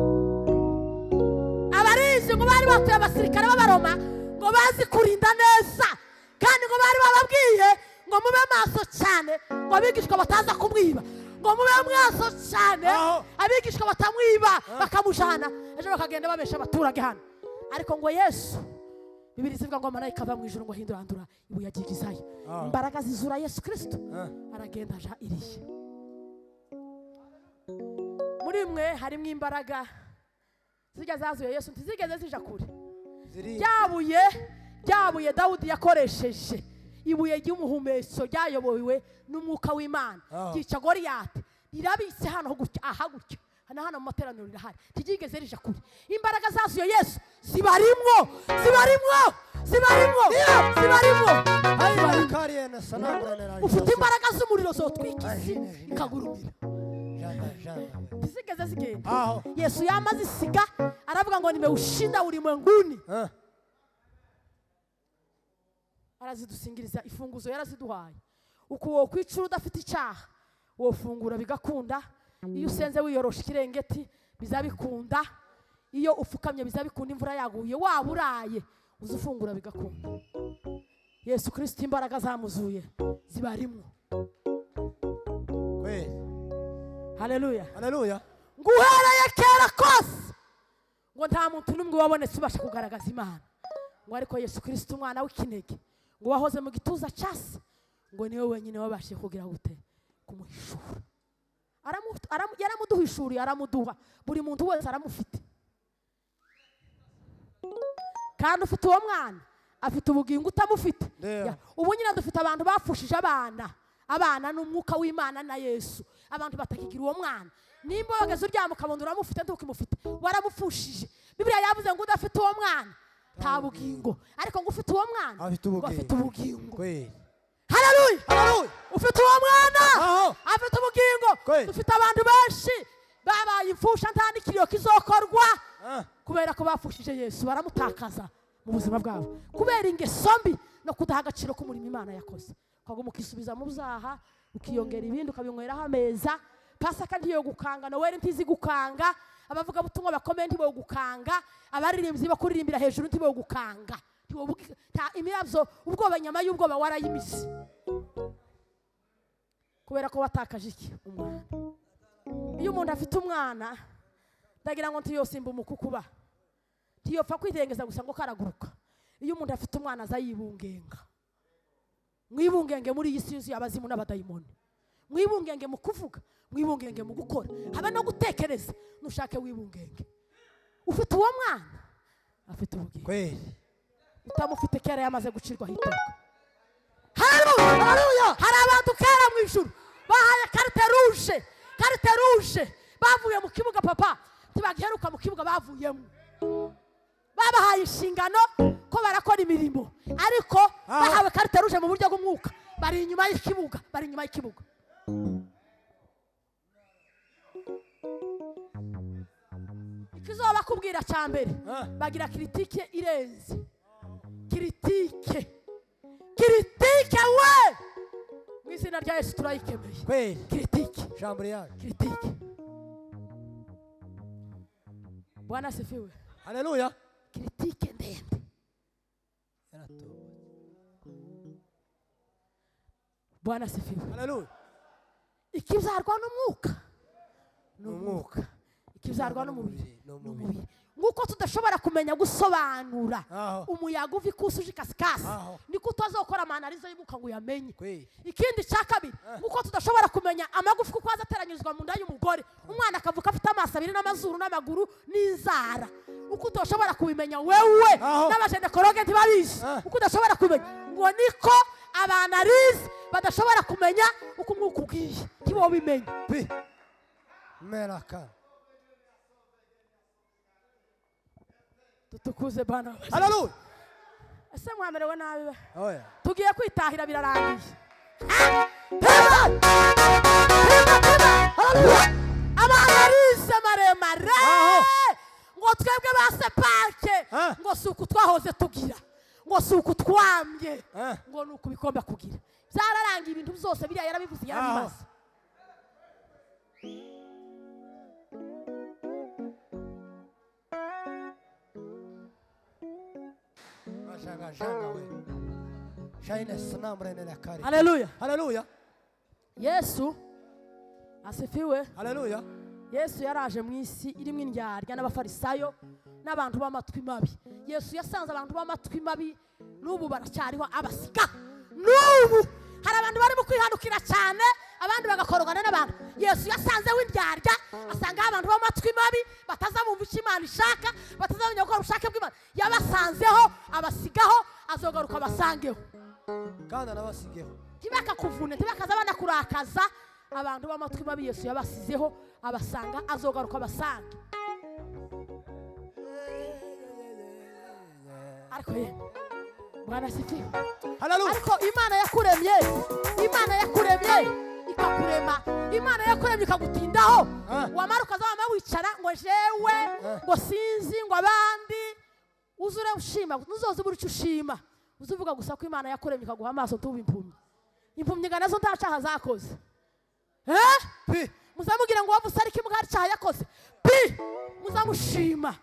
Abarinzi ngo bari batuye abasirikare b'Abaroma ngo bazi kurinda neza, kandi ngo bari bababwiye ngo mube maso cyane ngo abigishwa bataza kumwiba, ngo mube maso cyane Aho. abigishwa batamwiba bakamujana, ejo bakagenda babesha abaturage hano. Ariko ngo Yesu, Bibiri zivuga ngo marayika ava mu ijuru ngo ahindurandura ibuye agigizayo. Ah. Imbaraga zizura Yesu Kirisito. Aragenda aja iriya. Muri mwe harimo imbaraga zijya zazuye Yesu, ntizigeze zija kure. Ziri. Ryabuye Dawudi yakoresheje, ibuye ry'umuhumetso ryayobowe n'umwuka w'Imana, Ah. ryica Goriyati, rirabitse hano gutya, aha gutya, hano hano mu materaniro rirahari, ntiryigeze rija kure. Imbaraga zazuye Yesu zibarimwo, zibarimwo, zibarimwo, zibarimwo, zibarimwo. Kariene sanabranera. Ufite imbaraga z'umuriro zotwika isi ikagurumira. Janda janda. Ntizigeze zigenda. Aho. Yesu yamaze isiga aravuga ngo nimeushinda ulimwenguni. Arazidusingiriza ifunguzo, yaraziduhaye. Uku wokwicura udafite icyaha, wofungura bigakunda. Iyo usenze wiyorosha ikirengeti biza bikunda, iyo upfukamye biza bikunda, imvura yaguye waba uraye uza ufungura bigakunda. Yesu Kirisito imbaraga zamuzuye zibarimwo. Kweli. Haleluya. Haleluya. Ngo uhereye kera kose ngo nta muntu n'umwe wabonetse ubasha kugaragaza Imana, ngo ariko Yesu Kirisito umwana w'ikinege ngo wahoze mu gituza cya Se, ngo niwe wenyine wabashije kugira gute? Kumuhishura. Yaramuduhishuriye, aramuduha. Buri muntu wese aramufite, kandi ufite uwo mwana afite ubugingo, utamufite Ndio. Ubu nyine dufite abantu bapfushije abana, abana n'umwuka w'Imana na Yesu, abantu batakigira uwo mwana. Nimba wageze uryama ukabona uramufite, ntukimufite, waramupfushije. Bibiliya yavuze ngo udafite uwo mwana nta bugingo, ariko ngo ufite uwo mwana Afite ngo ubugingo. afite ubugingo. Kweli. Haleluya. Haleluya. Ufite uwo mwana Aho. afite ubugingo. Kweli. Dufite abantu benshi babaye imfusha, nta n'ikiriyo kizokorwa kubera ko bapfushije Yesu, baramutakaza mu buzima bwabo kubera ingeso mbi no kudaha agaciro k'umurimo Imana yakoze. Ukaguma ukisubiza mu byaha, ukiyongera ibindi, ukabinyweraho ameza. Pasaka ntiyo gukanga, Noweli ntizi gukanga, abavugabutumwa bakomeye ntibo gukanga, abaririmbyi bakuririmbira hejuru ntibo gukanga. Imirabyo ubwoba, nyama y'ubwoba warayimise kubera ko watakaje iki? Umwana. Iyo umuntu afite umwana, ndagira ngo ntiyosimba umukukuba, ntiyopfa kwirengeza gusa ngo karaguruka. Iyo umuntu afite umwana aza yibungenga. Mwibungenge muri iyi si yuzuye abazimu n'abadayimoni, mwibungenge mu kuvuga, mwibungenge mu gukora, habe no gutekereza. Nushake wibungenge. Ufite uwo mwana afite ubugingo. Kweli. Utamufite kera yamaze gucirwaho iteka. Haleluya, haleluya. Hari abantu kera mu ijuru bahaye carte rouge, carte rouge, bavuye mu kibuga papa, ntibagiheruka mu kibuga bavuyemo. Babahaye inshingano ko barakora imirimo, ariko bahawe carte rouge mu buryo bw'umwuka, bari inyuma y'ikibuga, bari inyuma y'ikibuga. Ikizobakubwira cya mbere, bagira critique irenze. Critique, critique we, mu izina rya Yesu turayikemeye. Kweli. Critique. Jambo yacu. Critique. Bwana asifiwe. Haleluya. Critique ndende. Yaratobotse. Bwana asifiwe. Haleluya. Ikibyarwa n'umwuka Ni umwuka. ikibyarwa n'umubiri Ni ni umubiri. umubiri. Nk'uko tudashobora kumenya gusobanura Aho. umuyaga uva ikusi uje ikasikasi, Aho. niko utazokora ama analyse y'umwuka ngo uyamenye. Kweli. Ikindi cya kabiri, nk'uko tudashobora kumenya amagufwa uko aza ateranyirizwa mu nda y'umugore, umwana akavuka afite amaso abiri n'amazuru n'amaguru n'inzara, uko udashobora kubimenya wewe Aho. n'aba gynécologue ntibabizi, uko udashobora kubimenya, ngo niko aba analyse badashobora kumenya uko umwuka ugiye, ntibobimenya. Pi. Meraka. Tutukuze Bwana. Haleluya. Ese mwamerewe nabi? Oya. Tugiye kwitahira birarangiye. Abantu maremare ngo twebwe ba sepake ngo si uku twahoze tugira, ngo si uku twambye, ngo ni uku bigomba kugira. Byararangiye ibintu byose biriya yarabivuze, yarabimaze. Haleluya. Haleluya. Yesu asifiwe. Haleluya. Yesu yaraje mu isi irimo indyarya n'abafarisayo n'abantu b'amatwi mabi. Yesu yasanze abantu b'amatwi mabi n'ubu baracyariho abasiga. N'ubu hari abantu barimo kwihanukira cyane, abandi bagakorogana n'abantu. Yesu yasanze w'indyarya, asanga abantu b'amatwi mabi batazabumva icyo Imana ishaka, batazamenya gukora ubushake bw'Imana. Yabasanzeho abasigaho, azogaruka abasangeho. Kandi anabasigeho. Ntibakakuvune, ntibakaza banakurakaza. Abantu b'amatwi mabi Yesu yabasizeho, abasanga, azogaruka abasange. Ariko ye Bwana asifiwe. Haleluya. Ariko Imana yakuremye, Imana yakuremye ikakurema, Imana yakuremye ikagutindaho. Wamara ukazama wicara ngo jewe ngo sinzi ngo abandi, uzure ushima, nuzoza ubura icyo ushima. Uzuvuga gusa ko Imana yakuremye ikaguha amaso tuba impumyi. Impumyi ngana zo nta cyaha zakoze. Pi. Muzamugira ngo wavuze ariko imbwa cyaha yakoze. Pi. Muzamushima.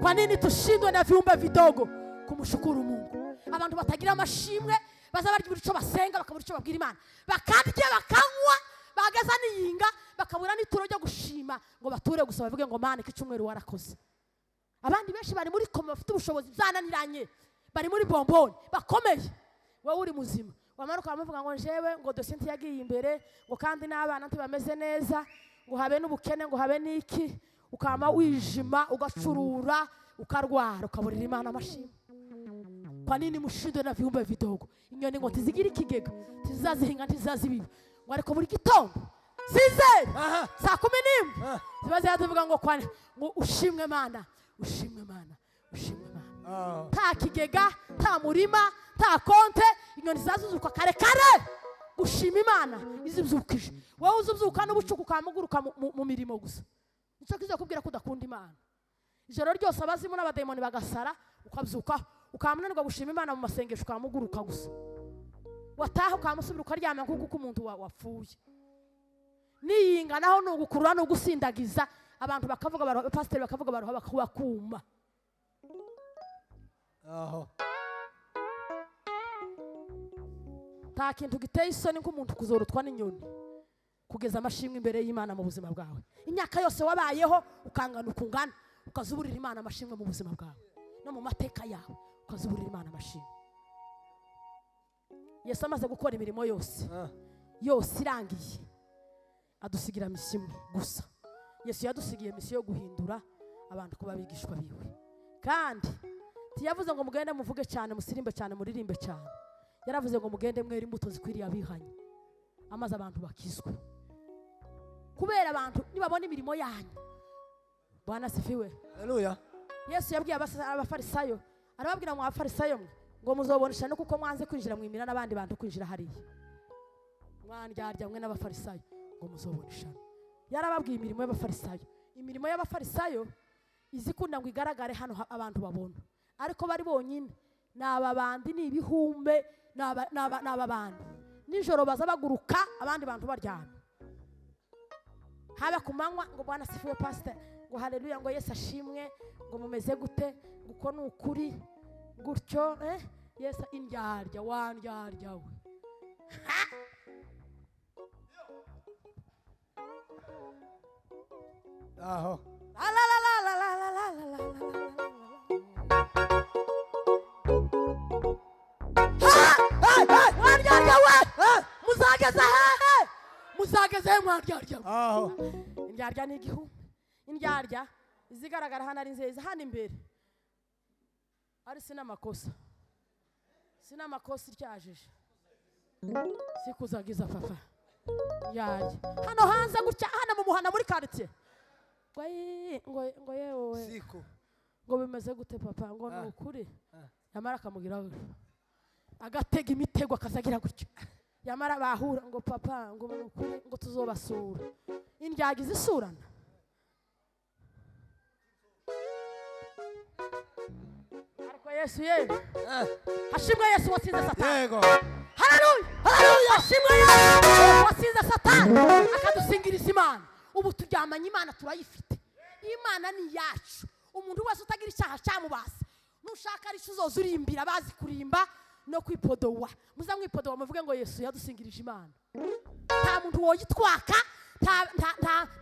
Kwa nini tushindwe na viumbe vidogo kumshukuru Mungu? Abantu batagira amashimwe baza barya ibyo basenga, bakabura icyo babwira Imana, bakarya bakanywa, bagaza niyinga, bakabura n'ituro ryo gushima ngo bature gusa bavuge ngo Mana iki cyumweru warakoze. Abandi benshi bari muri koma bafite ubushobozi byananiranye, bari muri bomboni bakomeye, wowe uri muzima wamanuka bamuvuga ngo jewe ngo dosiye ntiyagiye imbere, ngo kandi n'abana ntibameze neza, ngo habe n'ubukene, ngo habe n'iki, ukama wijima ugacurura ukarwara ukaburira Imana amashimwe. Kwa nini mushindwe na viumbe vidogo? Inyoni ngo tizigira ikigega, tizazihinga, ntizazibiba, ngo ariko buri gitondo sizere saa 11 ziba zivuga ngo kwa ngo ushimwe Mana, ushimwe Mana, ushimwe Mana. Nta kigega, nta murima, nta konte, inyoni zazuzuka kare kare gushima Imana izibyukije. Wowe uzubyuka n'ubucuku ukamuguruka mu mirimo gusa. Nicyo kizakubwira ko udakunda Imana. Ijoro ryose abazimu n'abademoni bagasara, ukabyuka ukamunanirwa gushima Imana mu masengesho, ukamuguruka gusa. Wataha ukamusubira ukaryama nk'uko umuntu wapfuye. Niyinga naho nugukurura nugusindagiza, abantu bakavuga, pasiteri bakavuga, baruha bakuma. Aho. Nta kintu giteye isoni nk'umuntu kuzorotwa n'inyoni kugeza amashimwe imbere y'Imana mu buzima bwawe. Imyaka yose wabayeho ukangana ukungana, ukazuburira Imana amashimwe mu buzima bwawe no mu mateka yawe, ukazuburira Imana amashimwe. Yesu amaze gukora imirimo yose yose irangiye, adusigira misiyo imwe gusa. Yesu yadusigiye misiyo yo guhindura abantu kuba abigishwa biwe. Kandi ntiyavuze ngo mugende muvuge cyane, musirimbe cyane, muririmbe cyane. Yaravuze ngo mugende mwere imbuto zikwiriye abihanye, amaze abantu bakizwe. Kubera abantu nibabona imirimo yanyu. Bwana asifiwe. Haleluya. Yesu yabwiye abafarisayo, arababwira ngo abafarisayo mwe ngo muzobonesha no kuko mwanze kwinjira mu imira n'abandi bantu kwinjira hariya. Mwandyarya mwe n'abafarisayo ngo muzobonesha. Yarababwiye imirimo y'abafarisayo. Imirimo y'abafarisayo izikunda ngo igaragare hano abantu babona. Ariko bari bonyine naba bandi ni ibihume naba bandi. Nijoro baza baguruka abandi bantu baryamye. Haba kumanywa ngo Bwana asifiwe pastor, ngo haleluya, ngo Yesu ashimwe, ngo mumeze gute, ngo uko ni ukuri gutyo, Yesu indyarya wandyarya we. Aho. La la la la la la la la la. Mwandyarya we, muzageza hehe? Muzageza he mwandyarya we? Aho. Indyarya ni igihumbi. Indyarya izigaragara hano ari nziza, hano imbere ari sinamakosa, sinamakosa iryajije sikuzagiza papa. Yaya hano hanze gutya, hano mu muhanda, muri quartier, ngo ayi, ngo yewe, Siku. ngo bimeze gute papa? Ngo ni Ah. ukuri. Ah. Yamara akamugira gutya, agatega imitego, akazagira gutya. Yamara bahura, ngo papa, ngo ni ukuri, ngo tuzobasura. Indyagi zisurana. Ariko Yesu ye, Ah. hashimwe Yesu watsinze Satani. Yego. Haleluya, haleluya! Hashimwe Yesu watsinze Satani, akadusingiriza Imana. Ubu turyamanye Imana, turayifite. Imana ni iyacu. Umuntu wese utagira icyaha cyamubase, nushaka ari cyo uzoza urimbira bazi kurimba no kwipodowa, muza mwipodowa, muvuge ngo Yesu yadusingirije Imana. Nta muntu woyitwaka,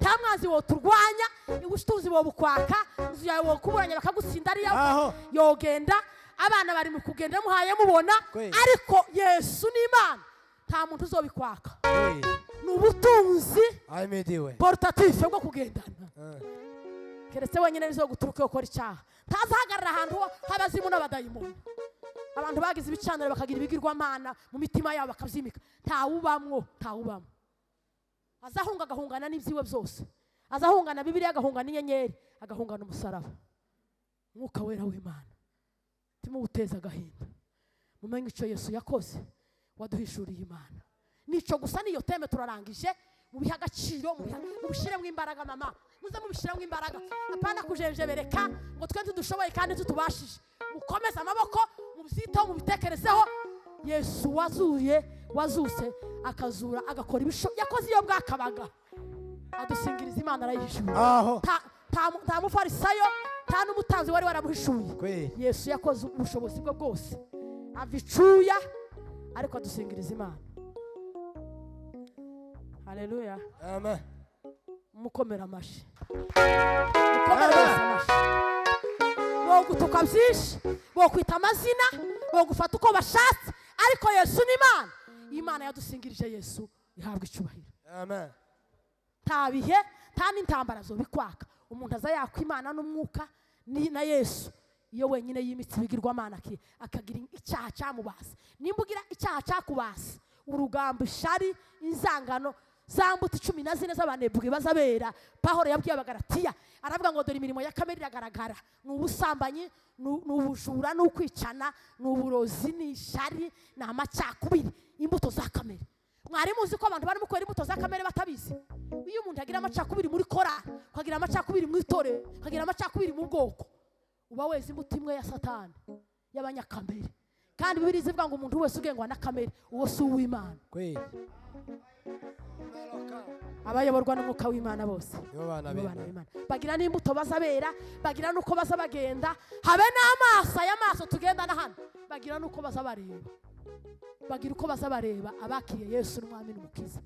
nta mwanzi woturwanya. Ubutunzi wobukwaka, inzu yawe wokuburanya bakagutsinda, ariyo Aho. yogenda, abana bari mu kugenda muhaye mubona. Kweli. Ariko Yesu ni Imana, nta muntu uzobikwaka. Kweli. Ni ubutunzi Ahimidiwe. portatif bwo kugendana. Ah. Keretse wenyine nizo guturuka ukora icyaha, ntazahagarara ahantu h'abazimu n'abadayimoni. Abantu bagize ibicaniro, bakagira ibigirwamana mu mitima yabo, bakabyimika, ntawubamwo, ntawubamwo. Azahunga, agahungana n'ibyiwe byose. Azahungana Bibiliya, agahungana inyenyeri, agahungana umusaraba. Mwuka Wera w'Imana timuwuteze agahinda. Mumenye icyo Yesu yakoze, waduhishuriye Imana. Nico gusa, niyo thème turarangije. Mubihe agaciro, mubishyiremo imbaraga. Mama, muze mubishyiremo imbaraga, apana kujenjebereka ngo twe ntidushoboye kandi tutubashije. Mukomeze amaboko, mubyiteho, mubitekerezeho. Yesu wazuye, wazuse, akazura, agakora ibisho yakoze iyo bwakabaga, adusingiriza Imana, arayihishuye. Aho. Nta mufarisayo, nta n'umutanzi wari waramuhishuye. Kweli. Yesu yakoze ubushobozi bwe bwose, ava icuya, ariko adusingiriza Imana. Haleluya! Amen. Mukomera amashyi, mukomere bose amashyi. Bogutuka byinshi, bokwita amazina, bogufata uko bashatse, ariko Yesu ni Imana. Imana yadusingirije Yesu ihabwa icyubahiro. Amen. Nta bihe, nta n'intambara zobikwaka. Umuntu aza yakwa Imana n'umwuka na Yesu iyo wenyine yimitse ibigirwamana, akagira icyaha cyamubase. Nimba ugira icyaha cyakubase, urugambo, ishari, inzangano, za mbuto 14 z'abanebwe bazabera. Pahoro yabwiye Abagaratiya, aravuga ngo dore imirimo ya kamere iragaragara: ni ubusambanyi, ni ubujura, ni ukwicana, ni uburozi, ni ishari, ni amacakubiri. Imbuto za kamere. Mwari muzi ko abantu barimo kwera imbuto za kamere batabizi? Iyo umuntu agira amacakubiri muri korari, ukagira amacakubiri mu itorero, ukagira amacakubiri mu bwoko, uba weze imbuto imwe ya Satani y'abanyakamere. Kandi Bibiliya ivuga ngo umuntu wese ugengwa na kamere, uwo si uw'Imana. Kweli. Abayoborwa n'Umwuka w'Imana bose Nibo bana nibo bana b'Imana. b'Imana. Bagira n'imbuto bazabera, bagira n'uko baza bagenda, habe n'amaso. Aya maso tugendana hano, bagira n'uko baza bareba, bagira uko baza bareba abakiriye Yesu n'Umwami n'Umukiza.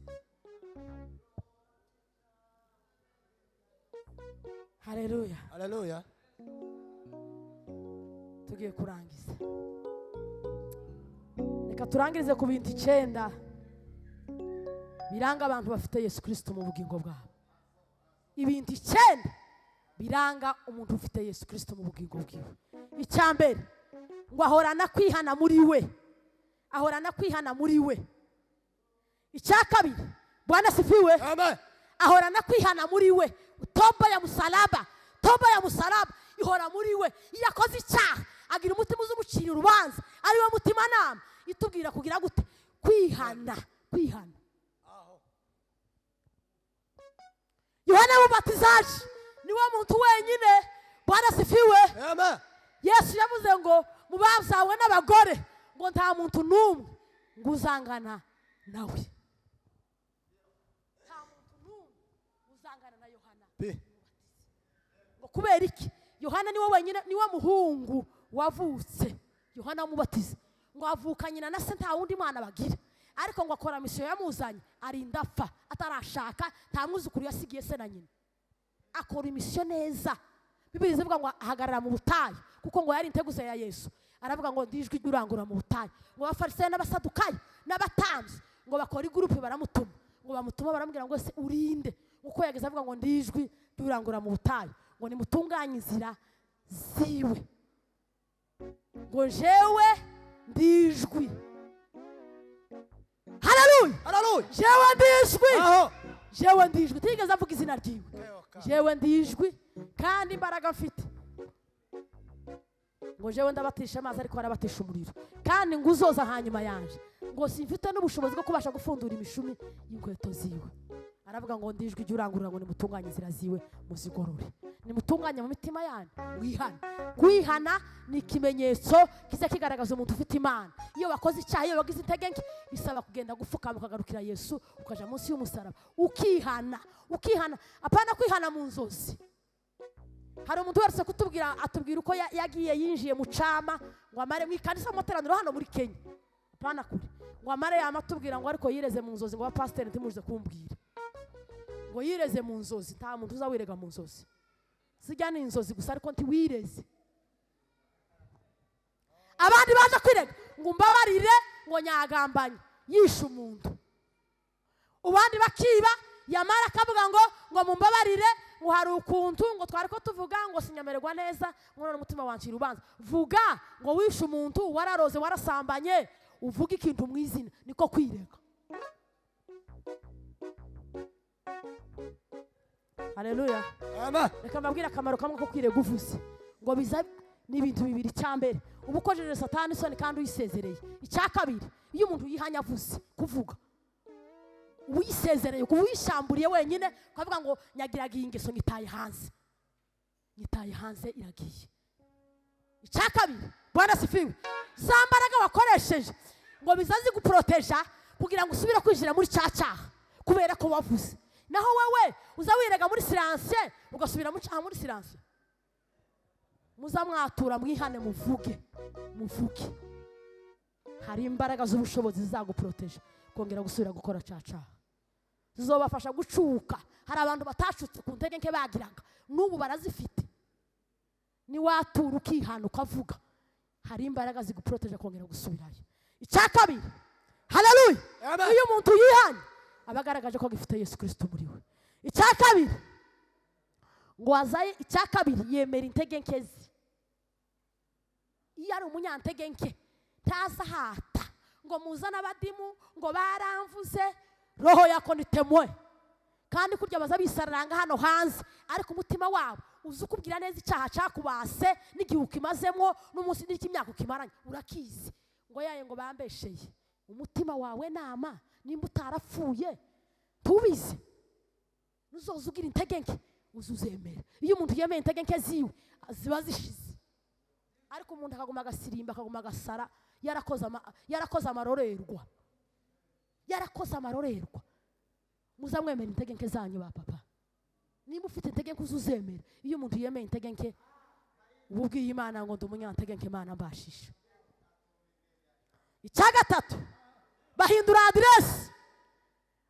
Haleluya! Haleluya. Tugiye kurangiza. Reka turangirize ku bintu 9 biranga abantu bafite Yesu Kirisito mu bugingo bwabo. Ibintu 9 biranga umuntu ufite Yesu Kirisito mu bugingo bwiwe. Icya mbere, ngo ahorana kwihana muri we, ahorana kwihana muri we. Icya kabiri, Bwana sifiwe! Amen. Ahorana kwihana muri we. Toba ya musalaba, toba ya musalaba ihora muri we. Iyo akoze icyaha, agira umutima uzumucira urubanza, ari we mutimanama itubwira kugira gute? Kwihana, kwihana. Aho. Yohana Mubatizaji niwe muntu wenyine. Bwana sifiwe! Amen. Yesu yavuze ngo mu babyawe n'abagore, ngo nta muntu n'umwe ngo uzangana nawe, nta muntu n'umwe uzangana na Yohana. Pi. Ngo kubera iki? Yohana niwe wenyine, niwe muhungu wavutse. Yohana wamubatiza ngo avuka nyina na se nta wundi mwana bagira, ariko ngo akora mission yamuzanye, arinda apfa atarashaka, nta mwuzukuru yasigiye se na nyina. Akora i mission neza. Bibiliya ivuga ngo ahagarara mu butayu, kuko ngo yari integuza ya Yesu. Aravuga ngo ndijwi ry'urangurura mu butayu. Ngo Abafarisayo n'Abasadukayo n'abatambyi ngo bakora i groupe, baramutuma. Ngo bamutuma, baramubwira ngo ese urinde? Uko yageze avuga ngo ndijwi ry'urangurura mu butayu, ngo nimutunganye inzira ziwe, ngo jewe ndijwi. Haleluya! Haleluya. Haleluya. Jewe ndijwi. Aho. Jewe ndijwi, tigeze avuga izina ryiwe. Jewe ndijwi, kandi imbaraga mfite ngo jewe ndabatisha amazi, ariko arabatisha umuriro, kandi ngo uzoza hanyuma yanje ngo simfite n'ubushobozi bwo kubasha gupfundura imishumi y'inkweto ziwe. Aravuga ngo ndijwi ijya urangurura ngo nimutunganye inzira ziwe, muzigorore, nimutunganye mu mitima yanyu, mwihane. Kwihana ni ikimenyetso kiza kigaragaza umuntu ufite Imana. Iyo wakoze icyaha, iyo wagize intege nke, bisaba kugenda gupfukama, ukagarukira Yesu, ukaja munsi y'umusaraba, ukihana. Ukihana, apana kwihana mu nzozi. Hari umuntu wese kutubwira, atubwira uko yagiye yinjiye mu cama ngo amare mu ikanisa mu materaniro hano muri Kenya, apana kure, ngo amare yama atubwira ngo ariko yireze mu nzozi, ngo abapasiteri ntimuze kumbwira ngo yireze mu nzozi. Nta muntu uza wirega mu nzozi, zijya ni inzozi gusa, ariko ntiwireze. Abandi baje kwirega ngo umbabarire, ngo nyagambanye yishe umuntu, abandi bakiba, yamara akavuga ngo mumbabarire, ngo hari ukuntu ngo twari ko tuvuga ngo sinyamererwa neza, ngo none umutima wancira urubanza. Vuga ngo wishe umuntu, wararoze, warasambanye, uvuge ikintu mu izina, niko kwirega. Haleluya. Amen. Reka mbabwire akamaro kamwe ko kwirega uvuze ngo biza ni ibintu bibiri. Icya mbere, uba ukojeje Satani isoni kandi uyisezereye. Icya kabiri, iyo umuntu yihanye avuze, kuvuga uyisezereye, uba uyishamburiye wenyine, ukavuga ngo nyagiraga iyi ngeso nyitaye hanze, nyitaye hanze, iragiye. Icya kabiri, Bwana sifiwe, za mbaraga wakoresheje ngo biza ziguporoteja kugira ngo usubire kwinjira muri cya cyaha kubera ko wavuze. Naho wewe uza wirega muri silence, ugasubira mu cyaha muri silence. Muza mwatura, mwihane, muvuge, muvuge. Hari imbaraga z'ubushobozi zizaguporoteja kongera gusubira gukora cya cyaha, zizobafasha gucuka. Hari abantu batacutse ku ntege nke bagiraga, n'ubu barazifite. Niwatura ukihana ukavuga, hari imbaraga ziguporoteja kongera gusubirayo. Icya kabiri, haleluya, Amen. iyo umuntu yihanye aba agaragaje ko agifite Yesu Kristo muri we. Icya kabiri ngo azaye, icya kabiri yemera intege nke ze. Iyo ari umunyantege nke ntazahata ngo muzane abadimu ngo baramvuze, roho yako nitemwe. Kandi kurya baza bisararanga hano hanze, ariko umutima wabo uzi ukubwira neza icyaha cyakubase n'igihe ukimazemo n'umunsi n'imyaka ukimaranye, urakizi. Ngo yaye ngo bambesheye. Umutima wawe nama nimba utarapfuye tubizi, nuzoza ugira intege nke uzuzemera. Iyo umuntu yemeye intege nke ziwe ziba zishize, ariko umuntu akaguma agasirimba, akaguma agasara, yarakoze amarorerwa, yarakoze amarorerwa. Muzamwemera intege nke zanyu ba papa. Nimba ufite intege nke uzuzemera. Iyo umuntu yemeye intege nke, uba ubwiye Imana ngo ndi umunyantege nke, Imana mbashisha. Icya gatatu, bahindura aderesi.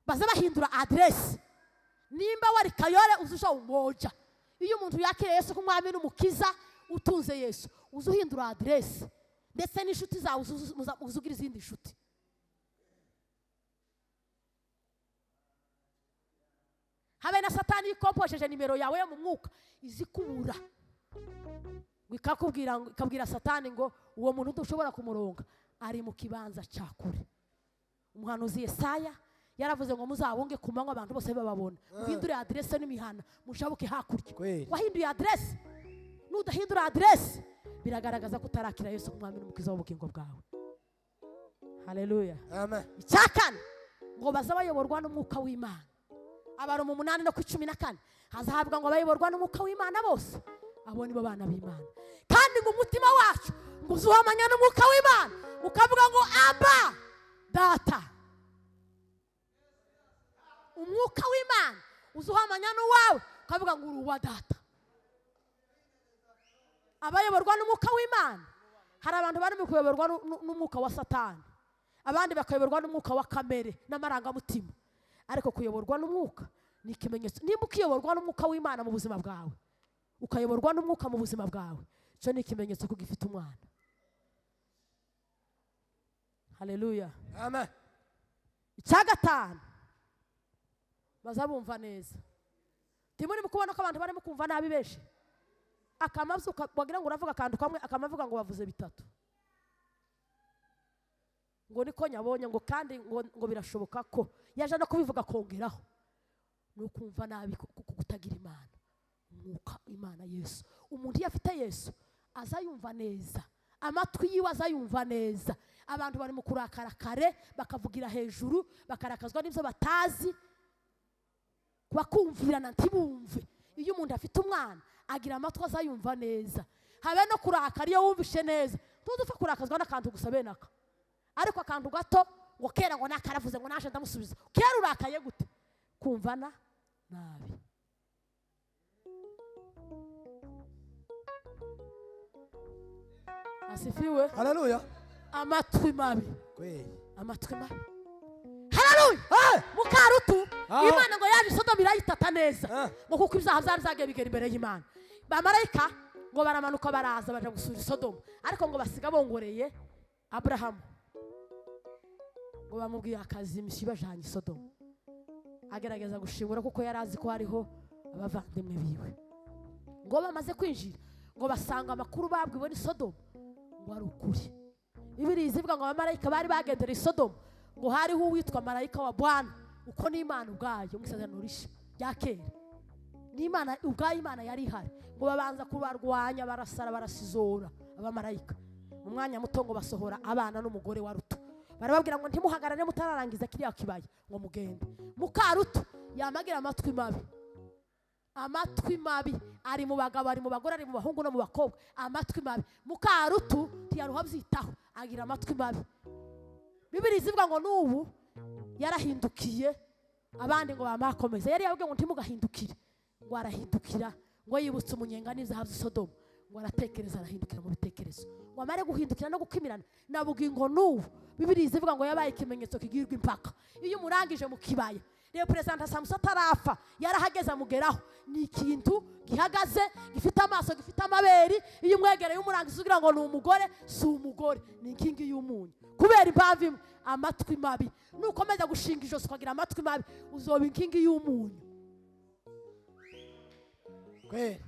Baza bahindura aderesi. Nimba wari Kayole uzusha Umoja. Iyo umuntu yakiriye Yesu nk'umwami n'umukiza, utunze Yesu, uzuhindura aderesi, ndetse n'inshuti zawe uzugira izindi nshuti. Habe na Satani ikomposheje nimero yawe yo mu mwuka izikubura, ikakubwira, ikabwira Satani ngo uwo muntu udushobora kumuronga ari mu kibanza cya kure. Umuhanuzi Yesaya yaravuze ngo muzabunge ku manywa abantu bose bababona, muhindure aderese n'imihana, mushabuke hakurya. Wahinduye aderese? Nudahindura aderese biragaragaza ko utarakira Yesu nk'umwami n'umukiza w'ubugingo bwawe. Haleluya. Amen. Icya kane, ngo baza bayoborwa n'umwuka w'Imana. Abaroma 8:14 hazahabwa ngo abayoborwa n'umwuka w'Imana bose, abo nibo bana b'Imana. Kandi ngo umutima wacu ngo uzuhamanya n'umwuka w'Imana, ukavuga ngo Aba Data. Umwuka w'Imana uzuhamanya n'uwawe, ukavuga ngo uri uwa Data. Abayoborwa n'umwuka w'Imana. Hari abantu barimo kuyoborwa n'umwuka wa Satani, abandi bakayoborwa n'umwuka wa kamere n'amarangamutima. Ariko kuyoborwa n'umwuka ni ikimenyetso. Nimba ukiyoborwa n'umwuka w'Imana mu buzima bwawe, ukayoborwa n'umwuka mu buzima bwawe, icyo ni ikimenyetso ko ugifite umwana. Haleluya. Amen. Icya gatanu, baza bumva neza. Ntimuri kubona ko abantu barimo kumva nabi benshi? Akamazuka wagira ngo uravuga akantu kamwe, akamavuga ngo bavuze bitatu. Ngo niko nyabonye, ngo kandi ngo birashoboka ko yaje no kubivuga kongeraho. Ni ukumva nabi kutagira Imana, umwuka Imana Yesu. Umuntu iyo afite Yesu aza yumva neza, amatwi yiwe aza yumva neza. Abantu bari mu kurakara kare, bakavugira hejuru, bakarakazwa n'ibyo batazi, bakumvirana ntibumve. Iyo umuntu afite umwana agira amatwi aza yumva neza, habe no kurakara iyo wumvishe neza. Ntuzupfa kurakazwa n'akantu gusa bene aka, ariko akantu gato ngo kera ngo nakaravuze ngo naje ndamusubiza. Kera urakaye gute? Kumvana nabi. Asifiwe. Haleluya. Amatwi mabi. Kweli. Amatwi mabi. Haleluya. Mukarutu Imana ngo yaje Sodoma irayitata neza, ngo kuko ibyaha byari byagiye bigera imbere y'Imana. Bamarayika ngo baramanuka baraza baja gusura Sodoma, ariko ngo basiga bongoreye Abrahamu, ngo bamubwiye akazi imishyi bajanye Sodoma. Agerageza gushingura kuko yari azi ko hariho abavandimwe biwe. Ngo bamaze kwinjira ngo basanga amakuru babwiwe ni Sodoma ngo ari ukuri. Bibiliya ivuga ngo abamarayika bari bagendera i Sodoma, ngo hariho uwitwa marayika wa Bwana, uko ni Imana ubwayo mu isezerano rishya rya kera, ni Imana ubwayo, Imana yari ihari. Ngo babanza kubarwanya, barasara, barasizora abamarayika. Mu mwanya muto ngo basohora abana n'umugore wa Rutu, barababwira ngo ntimuhagarare mutararangiza kiriya kibaya, ngo mugende. Mukarutu yamagira amatwi mabi. Amatwi mabi ari mu bagabo, ari mu bagore, ari mu bahungu no mu bakobwa. Amatwi mabi. Mukarutu ntiyaruha abyitaho, agira amatwi mabi. Bibiliya ivuga ngo n'ubu yarahindukiye, abandi ngo bamakomeza. Yari yababwiye ngo ntimugahindukire, ngo arahindukira, ngo yibutse umunyenga n'ibyaha by'i Sodoma, ngo aratekereza, arahindukira mu bitekerezo, ngo amare guhindukira no gukimirana. Nabugingo ngo n'ubu Bibiliya ivuga ngo yabaye ikimenyetso kigirwa impaka. Iyo umurangije mu kibaya, rero Perezida Samuso atarafa yarahageze amugeraho. Ni ikintu gihagaze, gifite amaso, gifite amabere. Iyo umwegereye umurangiza ugira ngo ni umugore, si umugore, ni inkingi y'umunyu. Kubera impamvu imwe, amatwi mabi. Nukomeza gushinga ijosi ukagira amatwi mabi, uzoba inkingi y'umunyu. Kweli.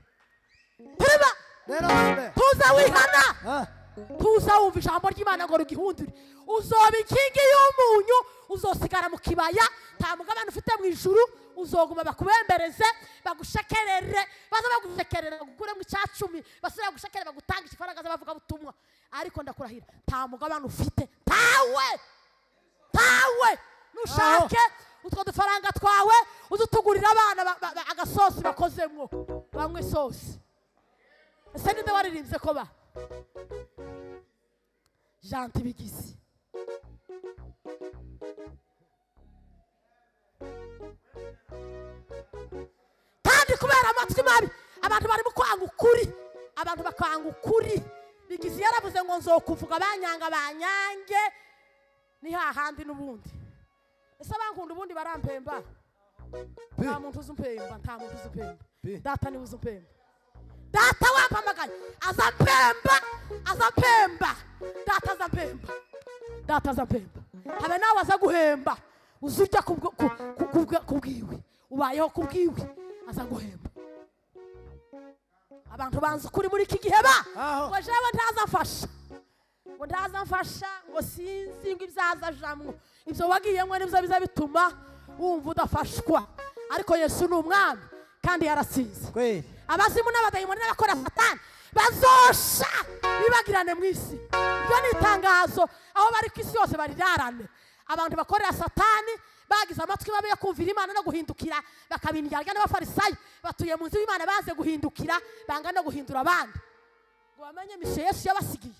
Tureba. Rero amen. Tuza wihana. Tuza wumva ijambo ry'Imana ngo rigihundure. Uzoba inkingi y'umunyu, uzosigara mu kibaya, nta mugabane ufite mu ijuru, uzoguma bakubembereze, bagushekerere, baza bagushekerera bagukuremo icyacumi, basubira bagushekerere bagutange ifaranga z'abavuga butumwa. Ariko ndakurahira nta mugabane ufite, tawe tawe. Nushake utwo dufaranga twawe uzutugurira abana agasosi bakozemwo, banywe isosi. Ese ninde waririmbye ko ba Janti bigizi? Kandi kubera amatwi mabi abantu barimo kwanga ukuri, abantu bakanga ukuri. Bigizi yaravuze ngo nzokuvuga banyanga banyange, ni hahandi n'ubundi. Ese abankunda ubundi barampemba? Nta muntu uzumpemba, nta muntu uzumpemba. Data niwe uzumpemba. Data wampamagaye azampemba, azampemba. Data azampemba, data azampemba. Habe nawe aza guhemba, uzurya kubwiwe, ubayeho kubwiwe, aza guhemba. Abantu banze ukuri muri iki gihe ba ngo jewe ntazamfasha, ngo ntazamfasha, ngo sinzi ngo ibyaza jamwo. Ibyo wagiyemwo nibyo biza bituma wumva udafashwa. Ariko Yesu ni umwami kandi yarasinze. Kweli. Abazimu n'abadayimoni n'abakora Satani bazosha bibagirane mu isi. Ibyo ni itangazo aho bari ku isi yose barirarane. Abantu bakorera Satani bagize amatwi mabi yo kumvira Imana no guhindukira, bakabindyarya n'abafarisayo batuye mu nzu y'Imana baze guhindukira, banga no guhindura abandi. Ngo bamenye mishe Yesu yabasigiye.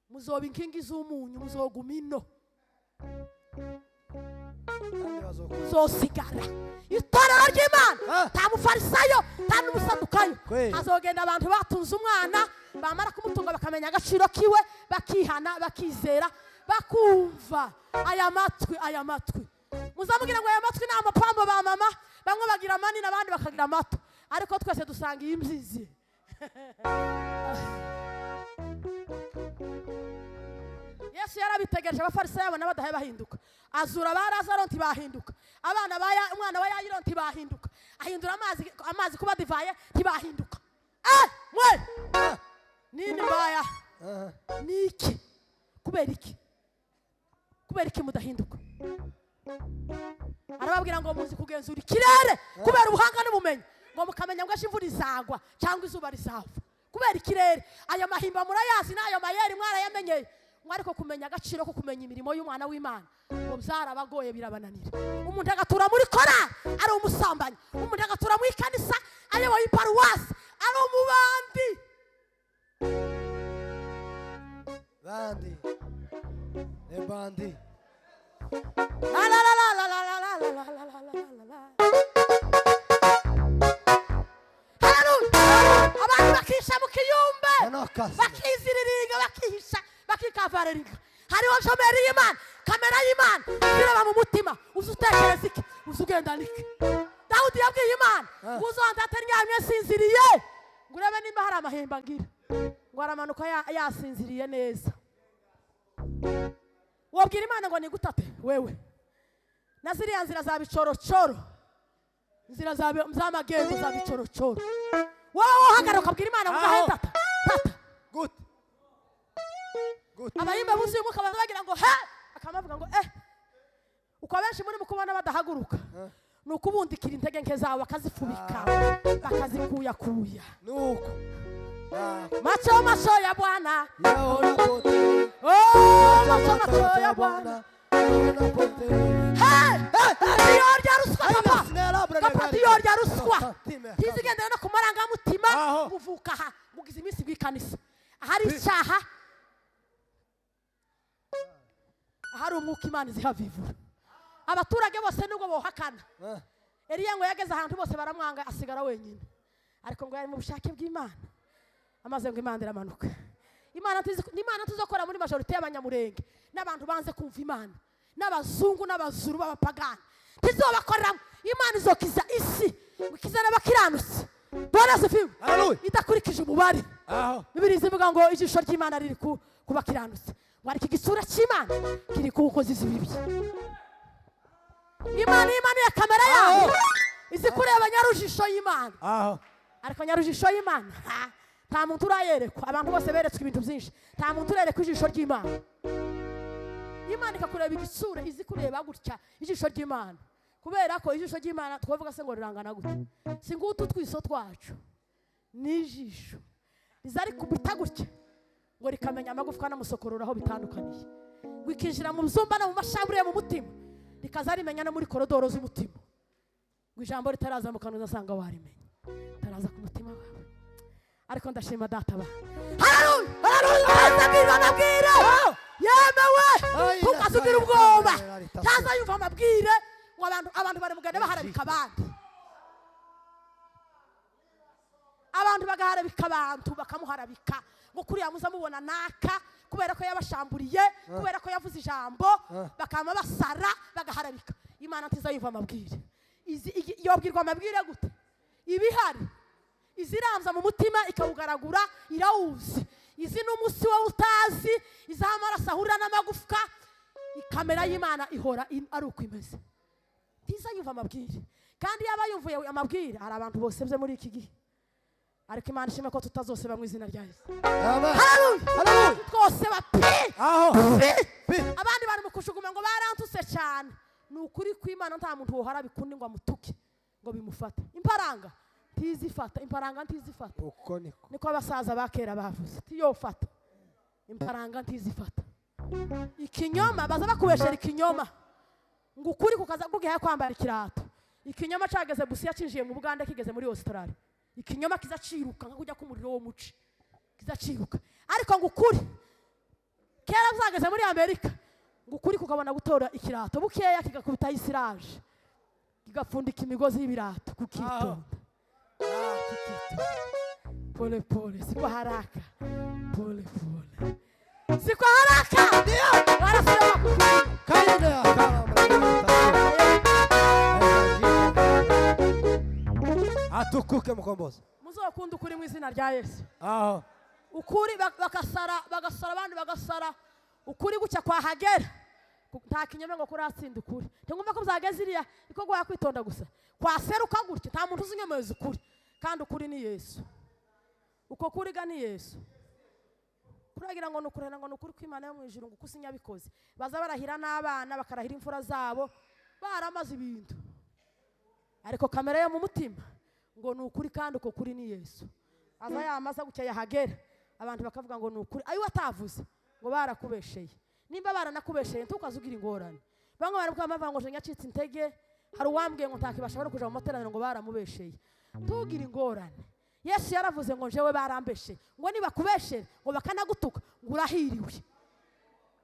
Muzoba inkingi z'umunyu, muzoguma ino, muzosigara. Itorero ry'Imana nta mufarisayo, nta n'umusadukayo. Hazogenda abantu batunze umwana, bamara kumutunga bakamenya agaciro kiwe, bakihana, bakizera, bakumva aya matwi, aya matwi. Muzamubwira ngo aya matwi ni amapambo ba mama, bamwe bagira manini abandi bakagira mato, ariko twese dusanga iyi mzizi. Yesu yarabitegereje abafarisayo abona badahe bahinduka. Azura ba Lazaro ntibahinduka, abana ba umwana wa Yayiro ntibahinduka, ahindura amazi kuba divaye ntibahinduka. Mwe nini mbaya niki? Kubera iki? Kubera iki mudahinduka? Arababwira ngo muzi kugenzura ikirere kubera ubuhanga n'ubumenyi, ngo mukamenya ngo ejo imvura izagwa cyangwa izuba rizava kubera ikirere. Ayo mahimba murayazi n'ayo mayeri mwarayamenyeye, ngo ariko kumenya agaciro ko kumenya imirimo y'umwana w'Imana ngo byarabagoye, birabananira. Umuntu agatura muri korari ari umusambanyi, umuntu agatura mu ikanisa ayoboye iparuwasi ari umubandi. Bandi. Les bandits. La la la la la la la la la la la la la la. Hallelujah! Abantu bakisha mu kiyumbe, Yanokasi. bakiziriringa, bakihisha, bakikavariringa. Hariho shomeri y'Imana, kamera y'Imana ziraba mu mutima. Uzi utekereza iki? Uzi ugendana iki? Dawudi yabwiye Imana ngo uzandate ndyamye nsinziriye, ngo urebe nimba hari amahembe ngira. Ngo aramanuka yasinziriye neza. Wabwira Imana ngo nigutate wewe na ziriya nzira za bicorocoro, inzira z'amagendo za bicorocoro, wowe wohagarara ukabwira Imana ngo ugahe Aho. tata tata? Gute. Gute. Abayimba buzuye umwuka baza bagira ngo he, akaba bavuga ngo eh. Uko abenshi muri mukubona badahaguruka ni ukubundikira intege nke zabo, bakazifubika, bakazikuyakuya. Nuko. Ah. Macho macho ya Bwana. Yaona pote. Oh, macho macho ya Bwana. Yaona pote. Hey! Ntiyorya ruswa, papa. Papa ntiyorya ruswa, ntizigendera no ku marangamutima. Aho. Buvuka aha, bugize iminsi bw'ikanisa ahari icyaha, ahari umwuka, Imana izihavivura. Abaturage bose nubwo bohakana, Eliya ngo yageze ahantu bose baramwanga, asigara wenyine, ariko ngo yari mu bushake bw'Imana. Amaze ngo Imana iramanuka. Imana Imana tuzokora muri majorité y'Abanyamurenge n'abantu banze kumva Imana n'abazungu n'abazuru b'abapagani, tizobakoreramo. Imana izokiza isi, ngo ikize n'abakiranutsi. Bwana asifiwe. Haleluya. Idakurikije umubare. Aho. Bibiri zivuga ngo ijisho ry'Imana riri ku bakiranutsi, ngo ariko igitsura cy'Imana kiri ku nkozi z'ibibi. Imana iyo imanuye kamera yayo izi kureba nyarujisho y'Imana. Aho. Ariko nyarujisho y'Imana, ha, nta muntu urayerekwa. Abantu bose beretswe ibintu byinshi, nta muntu urerekwa ijisho ry'Imana. Imana ikakureba igitsure, izi kureba gutya ijisho ry'Imana, kubera ko ijisho ry'Imana twavuga se ngo rirangana gute? Si ngutu twiso twacu, ni ijisho riza rikubita gutya ngo rikamenya amagufwa n'amusokorora aho bitandukaniye, ngo ikinjira mu byumba no mu mashambure yo mu mutima, rikaza rimenya no muri korodoro z'umutima, ngo ijambo ritaraza mu kanwa uzasanga warimenya taraza ku mutima wawe. Ariko ndashima data ba. Haleluya, haleluya! Abwira amabwire yemewe, Ay, ntukazugira ubwoba. Ntaza yumva amabwire ngo abantu bari mugende baharabika abandi, abantu bagaharabika abantu, bakamuharabika ngo kuriya muza mubona naka, kubera ko yabashamburiye, kubera ko yavuze ijambo, bakama basara bagaharabika. Imana ntiza yumva amabwire. Yobwirwa amabwire gute? Ibihari iziramza mu mutima ikawugaragura, irawuzi. Izi n'umunsi wowe utazi, izaho amaraso ahurira n'amagufwa. Ikamera y'Imana ihora ari uko imeze, ntiza yumva amabwire. Kandi yaba yumvuye amabwire, hari abantu bosebye muri iki gihe. Ariko Imana ishimwe ko tutazoseba mu izina rya Yesu. Amen. Haleluya! Haleluya. Twoseba pe. Aho. Pe. Pi. Abandi bari mu kushuguma ngo barantuse cyane. Ni ukuri kw'Imana, nta muntu woharabika undi ngo amutuke ngo bimufate. Imparanga ntizifata, imparanga ntizifata. Uko niko. Niko abasaza ba kera bavuze, tiyofata imparanga ntizifata. Ikinyoma baza bakubeshera ikinyoma, ngo ukuri kukaza kugihaye kwambara ikirato. Ikinyoma cageze Busiya, cinjiye mu Buganda, kigeze muri Australia, ikinyoma kiza ciruka nka kujya k'umuriro wo muci, kiza ciruka. Ariko ngo ukuri kera byageze muri Amerika, ngo ukuri kukabona gutora ikirato bukeya, kigakubitaho isiraje, kigapfundika imigozi y'ibirato, kukitonda, kukitonda pole pole, si kwa haraka, pole pole, si kwa haraka. Warasema kukimbia. Kaine akala. Atukuke mkombozi. Muzokunda ukuri mu izina rya Yesu. Aho. Ukuri bagasara, bagasara, abandi bagasara, ukuri gucya kwahagera. Nta kinyoma ngo kuratsinda ukuri. Ntigomba ko byageze iriya iko guha kwitonda gusa kwaseruka gutya. Nta muntu uzi inyomeza ukuri, kandi ukuri ni Yesu. Uko kuri ga ni Yesu. Turagira ngo ni ukurahira, ngo ni ukuri kw'Imana yo mu ijuru, ngo uko sinyabikoze. Baza barahira n'abana, bakarahira imfura zabo, baramaze ibintu, ariko kamere yo mu mutima ngo ni ukuri, kandi uko kuri ni Yesu. Aza yamaza gutya, yahagera abantu bakavuga ngo ni ukuri, ayo atavuze ngo barakubesheye. Nimba baranakubesheye, ntukaze ugira ingorane. Bamwe baravuga bavuga ngo nyacitse intege. Hari uwambwiye ngo ntakibasha no kuja mu materaniro, ngo baramubesheye. Ntugire ingorane. Yesu yaravuze ngo njewe barambeshe, ngo nibakubeshere, ngo bakanagutuka, ngo urahiriwe.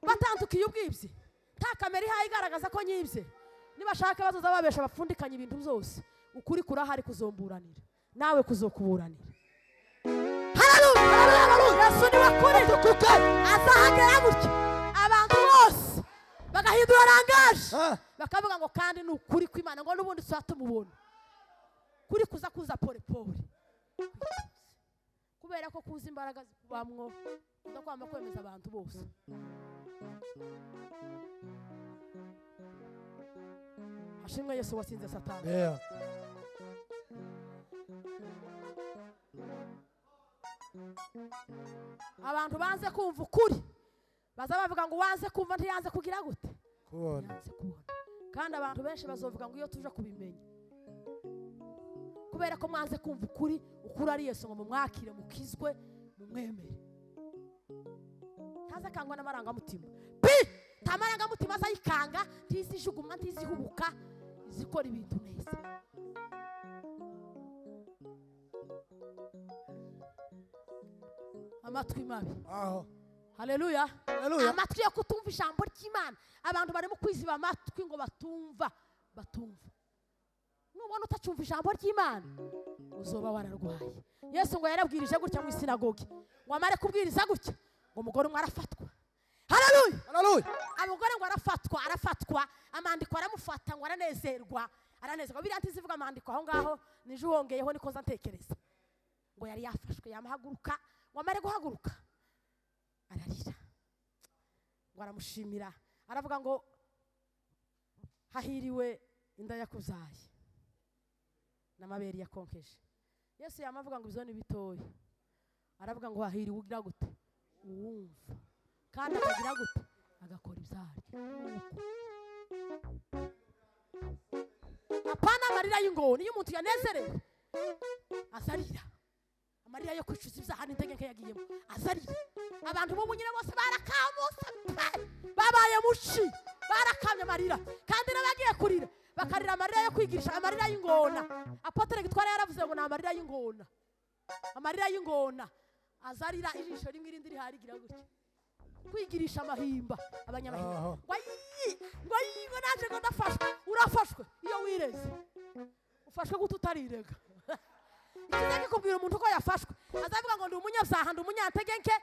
Batandukiye ubwibyi, nta kamera ihaye igaragaza ko nyibye. Nibashaka bazoza babesha, bapfundikanya ibintu byose, ukuri kurahari, kuzomburanira nawe kuzokuburanira. Haleluya, haleluya! Yesu niwe kuri. Azahagera gutya, abantu bose bagahindura langage, bakavuga ngo kandi ni ukuri kw'Imana, ngo n'ubundi tuba tumubona. Kuri kuza kuza pole pole, kubera ko kuza imbaraga zikubamwo, udakwama kwemeza abantu bose. Hashimwe Yesu watsinze Satani. Abantu banze kumva ukuri, baza bavuga ngo wanze kumva ntiyanze kugira gute? Kubona. Yanze kubona. Kandi abantu benshi bazovuga ngo iyo tuja kubimenya, kubera ko mwanze kumva ukuri, ukuri ari Yesu, ngo mumwakire, mukizwe, mumwemere. Ntaza akangwa n'amarangamutima pi, nta marangamutima azayikanga, ntizijugumwa, ntizihubuka, izikora ibintu neza. Amatwi mabi. Aho. Haleluya. Haleluya. Amatwi yo kutumva ijambo ry'Imana. Abantu barimo kwiziba amatwi ngo batumva, batumva. Nubona utacyumva ijambo ry'Imana, uzoba wararwaye. Yesu ngo yarabwirije gutya mu isinagogi, ngo amare kubwiriza gutya, ngo umugore umwe arafatwa. Haleluya. Haleluya. Abagore ngo arafatwa, arafatwa, amandiko aramufata, ngo aranezerwa, aranezerwa. Biriya ntizivuga amandiko aho ngaho, nije wongeyeho, niko nza ntekereza. Ngo yari yafashwe, yamahaguruka, ngo amare guhaguruka ararira, ngo aramushimira, aravuga ngo hahiriwe inda yakuzaye n'amabere yakonkeje. Yesu yamavuga ngo ibyo ni bitoya, aravuga ngo hahiriwe ugira gute? Uwumva kandi akagira gute? Agakora ibyaryo. Apana amarira y'ingoni. Iyo umuntu yanezerewe azarira amarira yo kwicuza ibyaha n'intege nke yagiyemo, azarira. Abantu b'ubu nyine bose barakamutse pe, babaye muci, barakamye amarira. Kandi n'abagiye kurira bakarira amarira yo kwigirisha, amarira y'ingona. Apotre Gitwara yaravuze ngo ni amarira y'ingona, amarira y'ingona. Azarira ijisho rimwe, irindi riharigira gutya, kwigirisha amahimba abanyamahimba. Aho. Ngo ayi, ngo ayi, ngo naje, ngo ndafashwe. Urafashwe iyo wireze. Ufashwe gute utarirega? Ikiza kikubwira umuntu ko yafashwe, azavuga ngo ndi umunyabyaha, ndi umunyantege nke,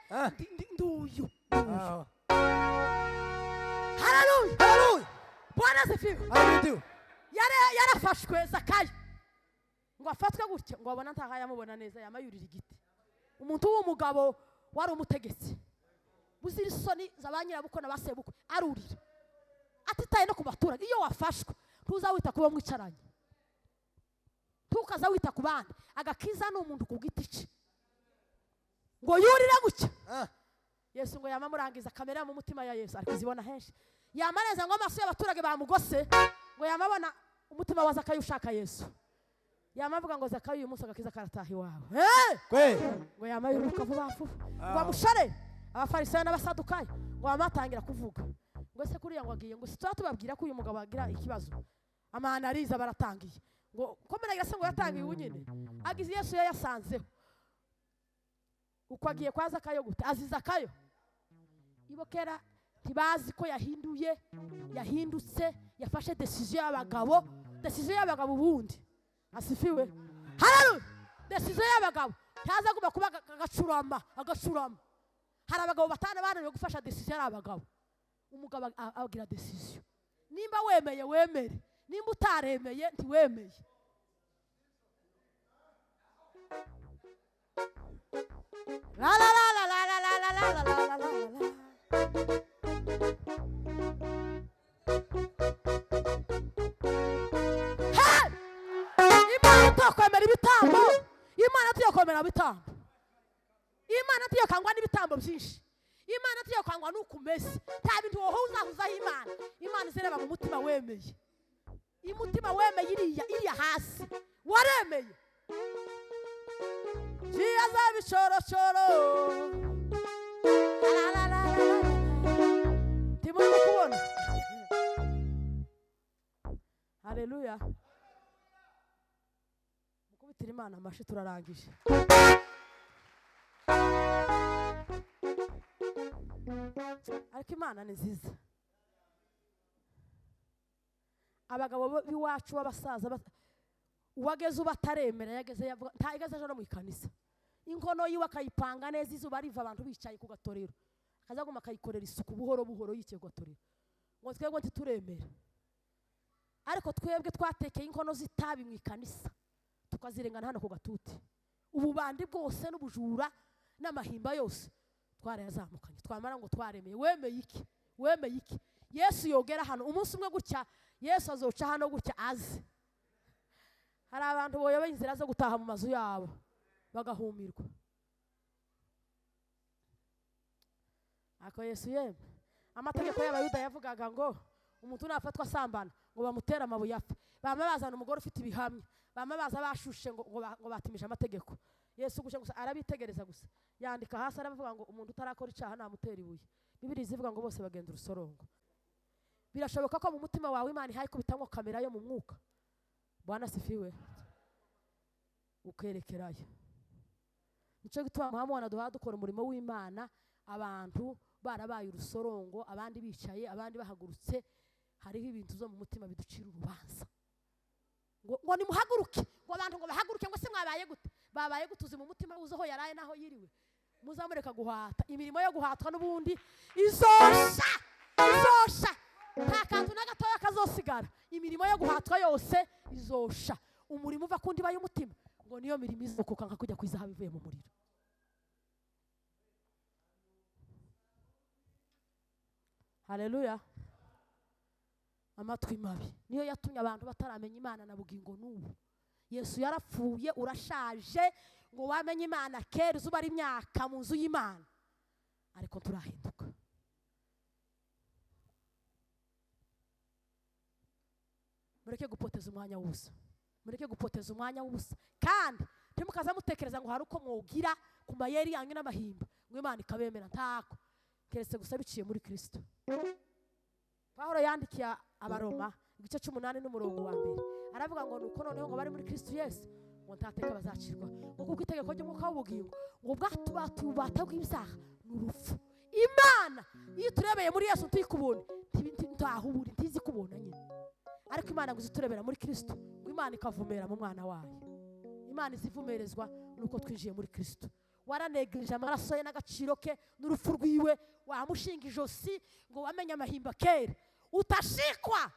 nduyu. Aho. Haleluya. Haleluya. Bwana asifiwe. Haleluya. Yarafashwe Zakayo, ngo afatwe gutya, ngo abona ntaho yamubona neza, yamayurira igiti. Umuntu w'umugabo wari umutegetsi buzira isoni za ba nyirabukwe na ba sebukwe, arurira atitaye no ku baturage. Iyo wafashwe, ntuza wita ku bo mwicaranye, ntukaza wita ku bandi. Agakiza ni umuntu ku giti cye. Ngo yurire gutya, Yesu ngo yamamurangiza, kamera mu mutima ya Yesu ari kuzibona henshi, yamaneza ngo amaso y'abaturage bamugose, ngo yamabona umutima wa Zakayo ushaka Yesu, yamavuga ngo Zakayo, uyu munsi agakiza karataha iwawe. Hey! Kweli. Ngo yamayuruka vuba vuba, ngo amushare Abafarisayo n'Abasadukayo, ngo bamatangira kuvuga ngo ese kuriya ngo agiye, ngo si tuba tubabwira ko uyu mugabo agira ikibazo. Amanariza baratangiye, ngo komera se, ngo yatangiye ubu nyine agize. Yesu yayasanzeho uko agiye kwa Zakayo gute, azi Zakayo ibokera ntibazi ko yahinduye, yahindutse, yafashe décision y'abagabo, décision y'abagabo ubundi. Asifiwe, haleluya. Décision y'abagabo, ntaza agomba kuba agacurama, agacurama. Hari abagabo batanu bananiwe gufasha décision. Ari abagabo, umugabo agira décision. Nimba wemeye, wemere; nimba utaremeye, ntiwemeye. La la la la la la la la la la la la la. Hey! Imana itokwemera ibitambo, Imana tuyokwemera ibitambo, Imana tuyokangwa n'ibitambo byinshi. Imana tugiye kwangwa nuko umeze. Nta bintu wowe uzahuzaho Imana. Imana izireba mu mutima wemeye. Umutima wemeye iriya hasi. Waremeye. Njia za bichorochoro. La la la la. Timurimo kubona. Haleluya. Mukubitira Imana amashi turarangije. Ariko Imana ni nziza. Abagabo b'iwacu b'abasaza uwageze ubataremera yageze yavuga ntageze aje no mu ikanisa. Inkono yiwe akayipanga neza izuba riva abantu bicaye ku gatorero. Akazaguma akayikorera isuku buhoro buhoro yicaye ku gatorero. Ngo twebwe ntituremera. Ariko twebwe twatekeye inkono zitabi mu ikanisa tukazirengana hano ku gatuti. Ububandi bwose n'ubujura n'amahimba yose twarayazamukanye. Twamara ngo twaremeye. Wemeye iki? Wemeye iki? Yesu yogera hano umunsi umwe gutya, Yesu azoca hano gutya aze. Hari abantu boyobe inzira zo gutaha mu mazu yabo bagahumirwa. Ako Yesu yemwe. Amategeko y'Abayuda yavugaga ngo umuntu nafatwa asambana ngo bamutere amabuye apfe. Bama bazana umugore ufite ibihamya, bama baza bashushe ngo batimisha amategeko. Yesu gusa gusa arabitegereza gusa. Yandika hasi aravuga ngo umuntu utarakora icyaha namutera ibuye. Bibiliya ivuga ngo bose bagenda urusorongo. Birashoboka ko mu mutima wawe Imana ihaye kubitamwo kamera yo mu mwuka. Bwana sifiwe. Ukerekerayo. Nico gituma muhamwana duha dukora umurimo w'Imana, abantu barabaye urusorongo, abandi bicaye, abandi bahagurutse. Hariho ibintu zo mu mutima biducira urubanza. Ngo nimuhaguruke, ngo abantu ngo bahaguruke, ngo se mwabaye gute? Babaye gutuzi mu mutima uzi aho yaraye naho yiriwe. Muzamureka guhata. Imirimo yo guhatwa n'ubundi izosha. Izosha. Nta kantu na gatoya kazosigara. Imirimo yo guhatwa yose izosha. Umurimo uva ku ndiba y'umutima ngo niyo mirimo izokoka nka kujya kwizahabu ivuye mu muriro. Haleluya. Amatwi mabi niyo yatumye abantu bataramenya Imana na bugingo n'ubu. Yesu yarapfuye urashaje ngo wamenye Imana kera uzuba ari imyaka mu nzu y'Imana, ariko turahinduka. Mureke gupoteza umwanya w'ubusa. Mureke gupoteza umwanya w'ubusa. Kandi ntimukaza mutekereza ngo hari uko mwogira ku mayeri yanyu n'amahimba ngo Imana ikabemera. Ntako, keretse gusa biciye muri Kristo. Pawulo yandikiye Abaroma igice cy'umunani n'umurongo wa mbere, aravuga ngo nuko noneho ngo bari muri Kristo Yesu ngo ntateka bazacirwa, ngo kuko itegeko ry'umwuka w'ubugingo ngo bwatubata bw'ibyaha ni urupfu. Imana iyo turebeye muri Yesu tuyikubone ntahubure ntizi kubona nyine, ariko Imana ngo iziturebera muri Kristo, ngo Imana ikavumera mu mwana wayo. Imana izivumerezwa nuko twinjiye muri Kristo. Waranegirije amaraso ye n'agaciro ke n'urupfu rwiwe, wamushinga ijosi ngo wamenye amahimba kera utashikwa.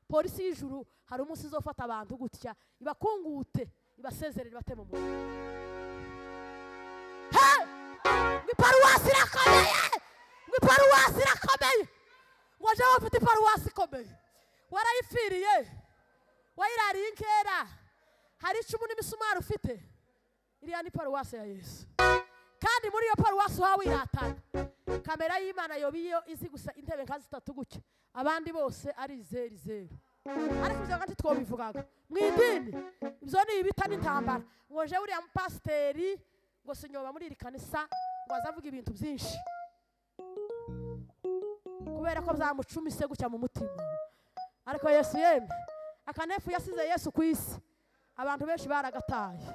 Polisi y'ijuru hari umunsi izofata abantu gutya ibakungute ibasezerere ibate mu muriro. Hey! Ngo iparuwasi irakomeye, ngo iparuwasi irakomeye, ngo jewe mfite iparuwasi ikomeye. Warayipfiriye, wayirariye inkera, hari icumu n'imisumari ufite. Iriya ni paruwasi ya Yesu. Kandi muri iyo paruwasi uhawe wiratana. Kamera y'Imana yoba iyo izi gusa intebe nka zitatu gutya, abandi bose ari zeru zeru. Ariko ibyo ngati twobivugaga mu idini, ibyo ni ibita n'intambara. Ngo je uriya mupasiteri ngo sinyoba muri iri kanisa ngo azavuga ibintu byinshi kubera ko byamucumise gutya mu mutima. Ariko Yesu yemwe, akanefu yasize Yesu ku isi, abantu benshi baragataye.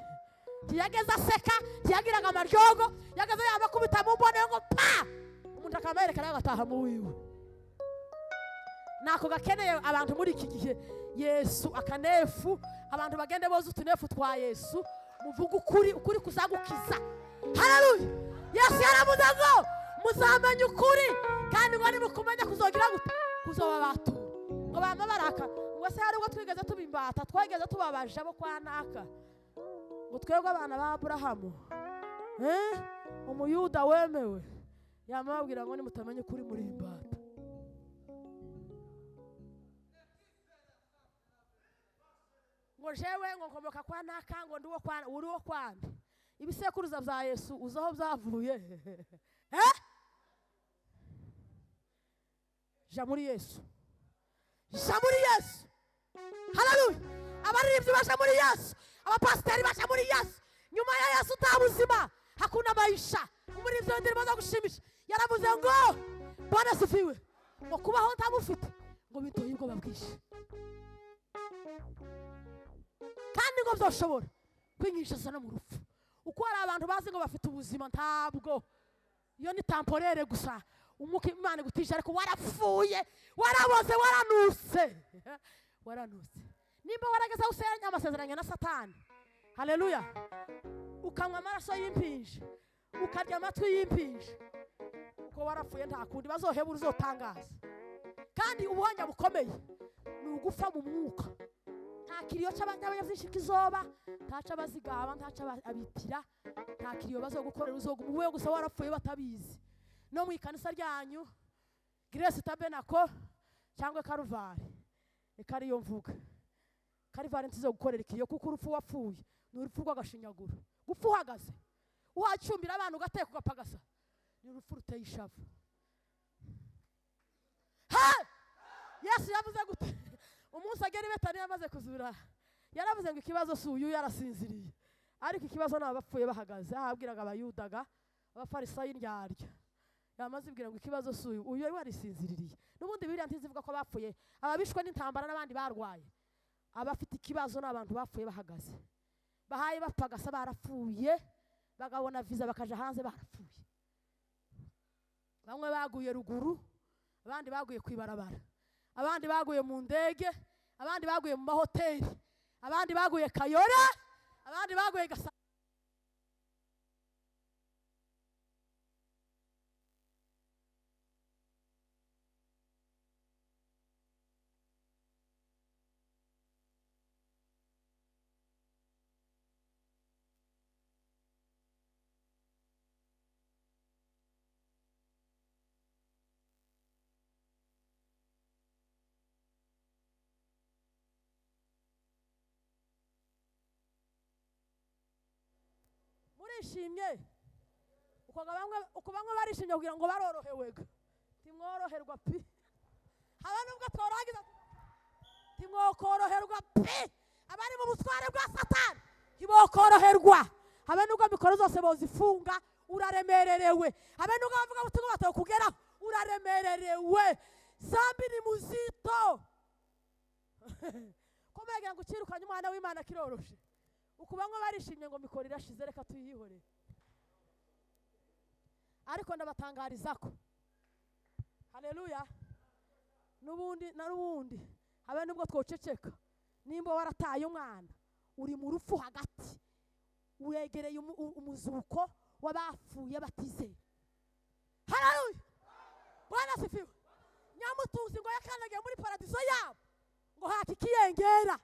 Ntiyageze aseka, ntiyagiraga amaryogo, yageze yabakubita mu mbone ngo pa, umuntu akamerekana agataha mu wiwe. Nako gakeneye abantu muri iki gihe. Yesu akanefu, abantu bagende boza utunefu twa Yesu, muvuga ukuri, ukuri kuzagukiza. Haleluya. Yesu yaravuze ngo muzamenya ukuri, kandi ngo nimukumenya kuzogira gute? Kuzoba batura. Ngo bama baraka, ngo se hari ubwo twigeze tubimbata, twigeze tubabaje abo kwa naka, ngo twebwe abana ba Aburahamu, umuyuda wemewe, yamababwira ngo nimutamenye ukuri muri imbata. Ngo jewe ngo nkomoka kwa naka, ngo ndi uwo kwa, uri uwo kwande. Ibisekuruza bya Yesu uzi aho byavuye? Ja muri Yesu, ja muri Yesu. Haleluya! Abaririmbyi baje muri Yesu, abapasiteri baje muri Yesu. Nyuma ya Yesu nta buzima, hakuna maisha. Umuririmbyi w'indirimbo zo gushimisha yaravuze ngo Bwana asifiwe, ngo kubaho ntamufite ngo bitoye ubwoba bwinshi, kandi ngo byoshobora kwinjisha no mu rupfu. Uko hari abantu bazi ngo bafite ubuzima, ntabwo iyo ni temporaire gusa. Umwuka Imana igutije, ariko warapfuye, waraboze, waranuse, waranuse. Nimba warageze aho usenya amasezerano na Satani, haleluya, ukanywa amaraso y'impinja, ukarya amatwi y'impinja, uko warapfuye nta kundi bazohebura uzotangaza. Kandi ubuhanga bukomeye ni ugufa mu mwuka. Nta kiriyo cy'abanyabyinshi kizoba, nta c'abazigaba, nta c'abitira, nta kiriyo bazogukorera, uzoguma ube gusa warapfuye batabizi. No mu ikanisa ryanyu Grace Tabernacle cyangwa Karuvali, reka ariyo mvuga, Karuvali ntizogukorera ikiriyo, kuko urupfu wapfuye ni urupfu rw'agashinyaguro. Gupfa uhagaze uhacumbira abantu ugateka ugapagasa ni urupfu ruteye ishavu. Ha! Yesu yavuze gute umunsi agera i Betaniya amaze kuzura? Yaravuze ngo ikibazo si uyu yarasinziriye, ariko ikibazo ni abapfuye bahagaze. Ahabwiraga abayudaga, abafarisayo indyarya, yamaze ibwira ngo ikibazo si uyu, uyu warisinziririye. N'ubundi Bibiliya ntizivuga ko bapfuye ababishwe n'intambara n'abandi barwaye. Abafite ikibazo ni abantu bapfuye bahagaze, bahaye bapagasa barapfuye, bagabona visa bakaja hanze barapfuye. Bamwe baguye ruguru, abandi baguye kwibarabara, abandi baguye mu ndege, abandi baguye mu mahoteli, abandi baguye Kayora, abandi baguye Gasa. Murishimye uko bamwe barishimye kugira ngo barorohewega. Timworoherwa pi, haba nubwo tworangiza timwokoroherwa pi. Abari mu butware bwa Satani ntibokoroherwa, habe nubwo mikoro zose bozifunga uraremererewe, habe nubwo bavuga ubutumwa batokugeraho uraremererewe. Zambi ni muzito. Ko muragira ngo ukirukanye umwana w'Imana kiroroshe. Uko bamwe barishimye ngo mikoro irashize reka tuyihorere, ariko ndabatangariza ko haleluya, n'ubundi na n'ubundi habe nubwo twoceceka, nimba warataye umwana uri mu rupfu hagati, uregereye umuzuko w'abapfuye batizeye. Haleluya, Bwana asifiwe. Nyamutuzi ngo yakandagiye muri paradiso yabo ngo haka ikiyengera.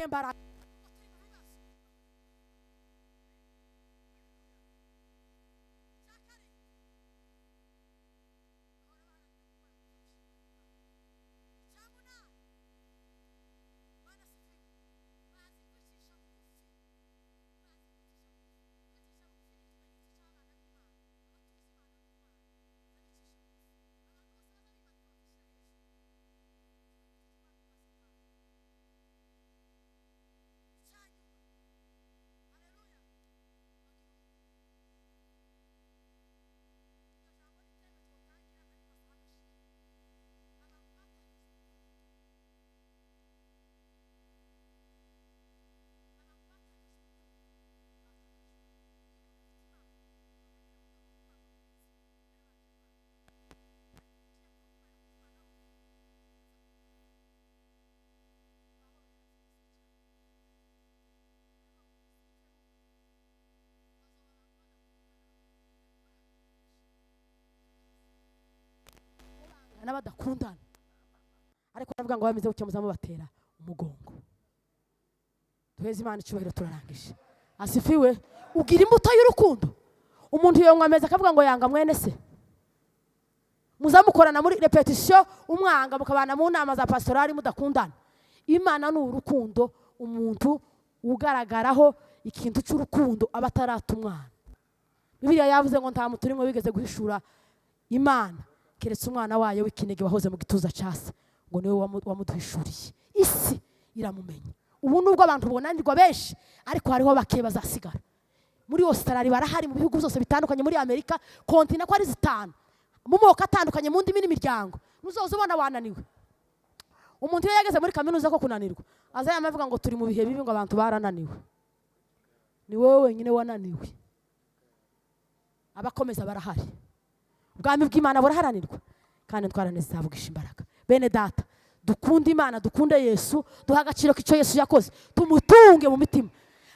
Abanyembaraga n'abadakundana, ariko aravuga ngo bameze gutya muzamubatera umugongo. Duheze Imana icyubahiro, turarangije. Asifiwe. Ugira imbuto y'urukundo. Umuntu yonywa ameza akavuga ngo yanga mwene se, muzamukorana muri repetition, umwanga mukabana mu nama za pastorali mudakundana. Imana ni urukundo. Umuntu ugaragaraho ikintu cy'urukundo aba atarata umwana. Bibiliya yavuze ngo nta muntu urimo wigeze guhishura Imana keretse umwana wayo w'ikinege wahoze mu gituza cya se, ngo niwe wamuduhishuriye. Isi iramumenya. Ubu nubwo abantu bonanirwa benshi, ariko hariho bake bazasigara. Muri Australia barahari, mu bihugu byose bitandukanye, muri Amerika kontina ko ari 5 mu moko atandukanye, mu ndimi n'imiryango. Nuzoza ubona wananiwe. Umuntu iyo yageze muri kaminuza ko kunanirwa, aza yamavuga ngo turi mu bihe bibi, ngo abantu barananiwe. Ni wowe wenyine wananiwe. Abakomeza barahari. Ubwami bw'Imana buraharanirwa kandi ntwarane zizabugisha imbaraga. Bene data, dukunde Imana, dukunde Yesu, duha agaciro k'icyo Yesu yakoze, tumutunge mu mitima.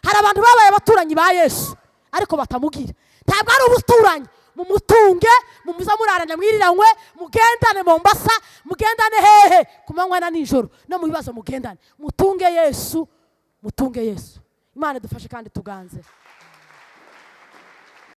Hari abantu babaye abaturanyi ba Yesu ariko batamugira. Ntabwo ari ubuturanyi, mumutunge, mumuzamurarane, mwiriranywe, mugendane Mombasa, mugendane hehe, ku manywa na nijoro, no mu bibazo mugendane. Mutunge Yesu, mutunge Yesu. Imana idufashe kandi tuganze.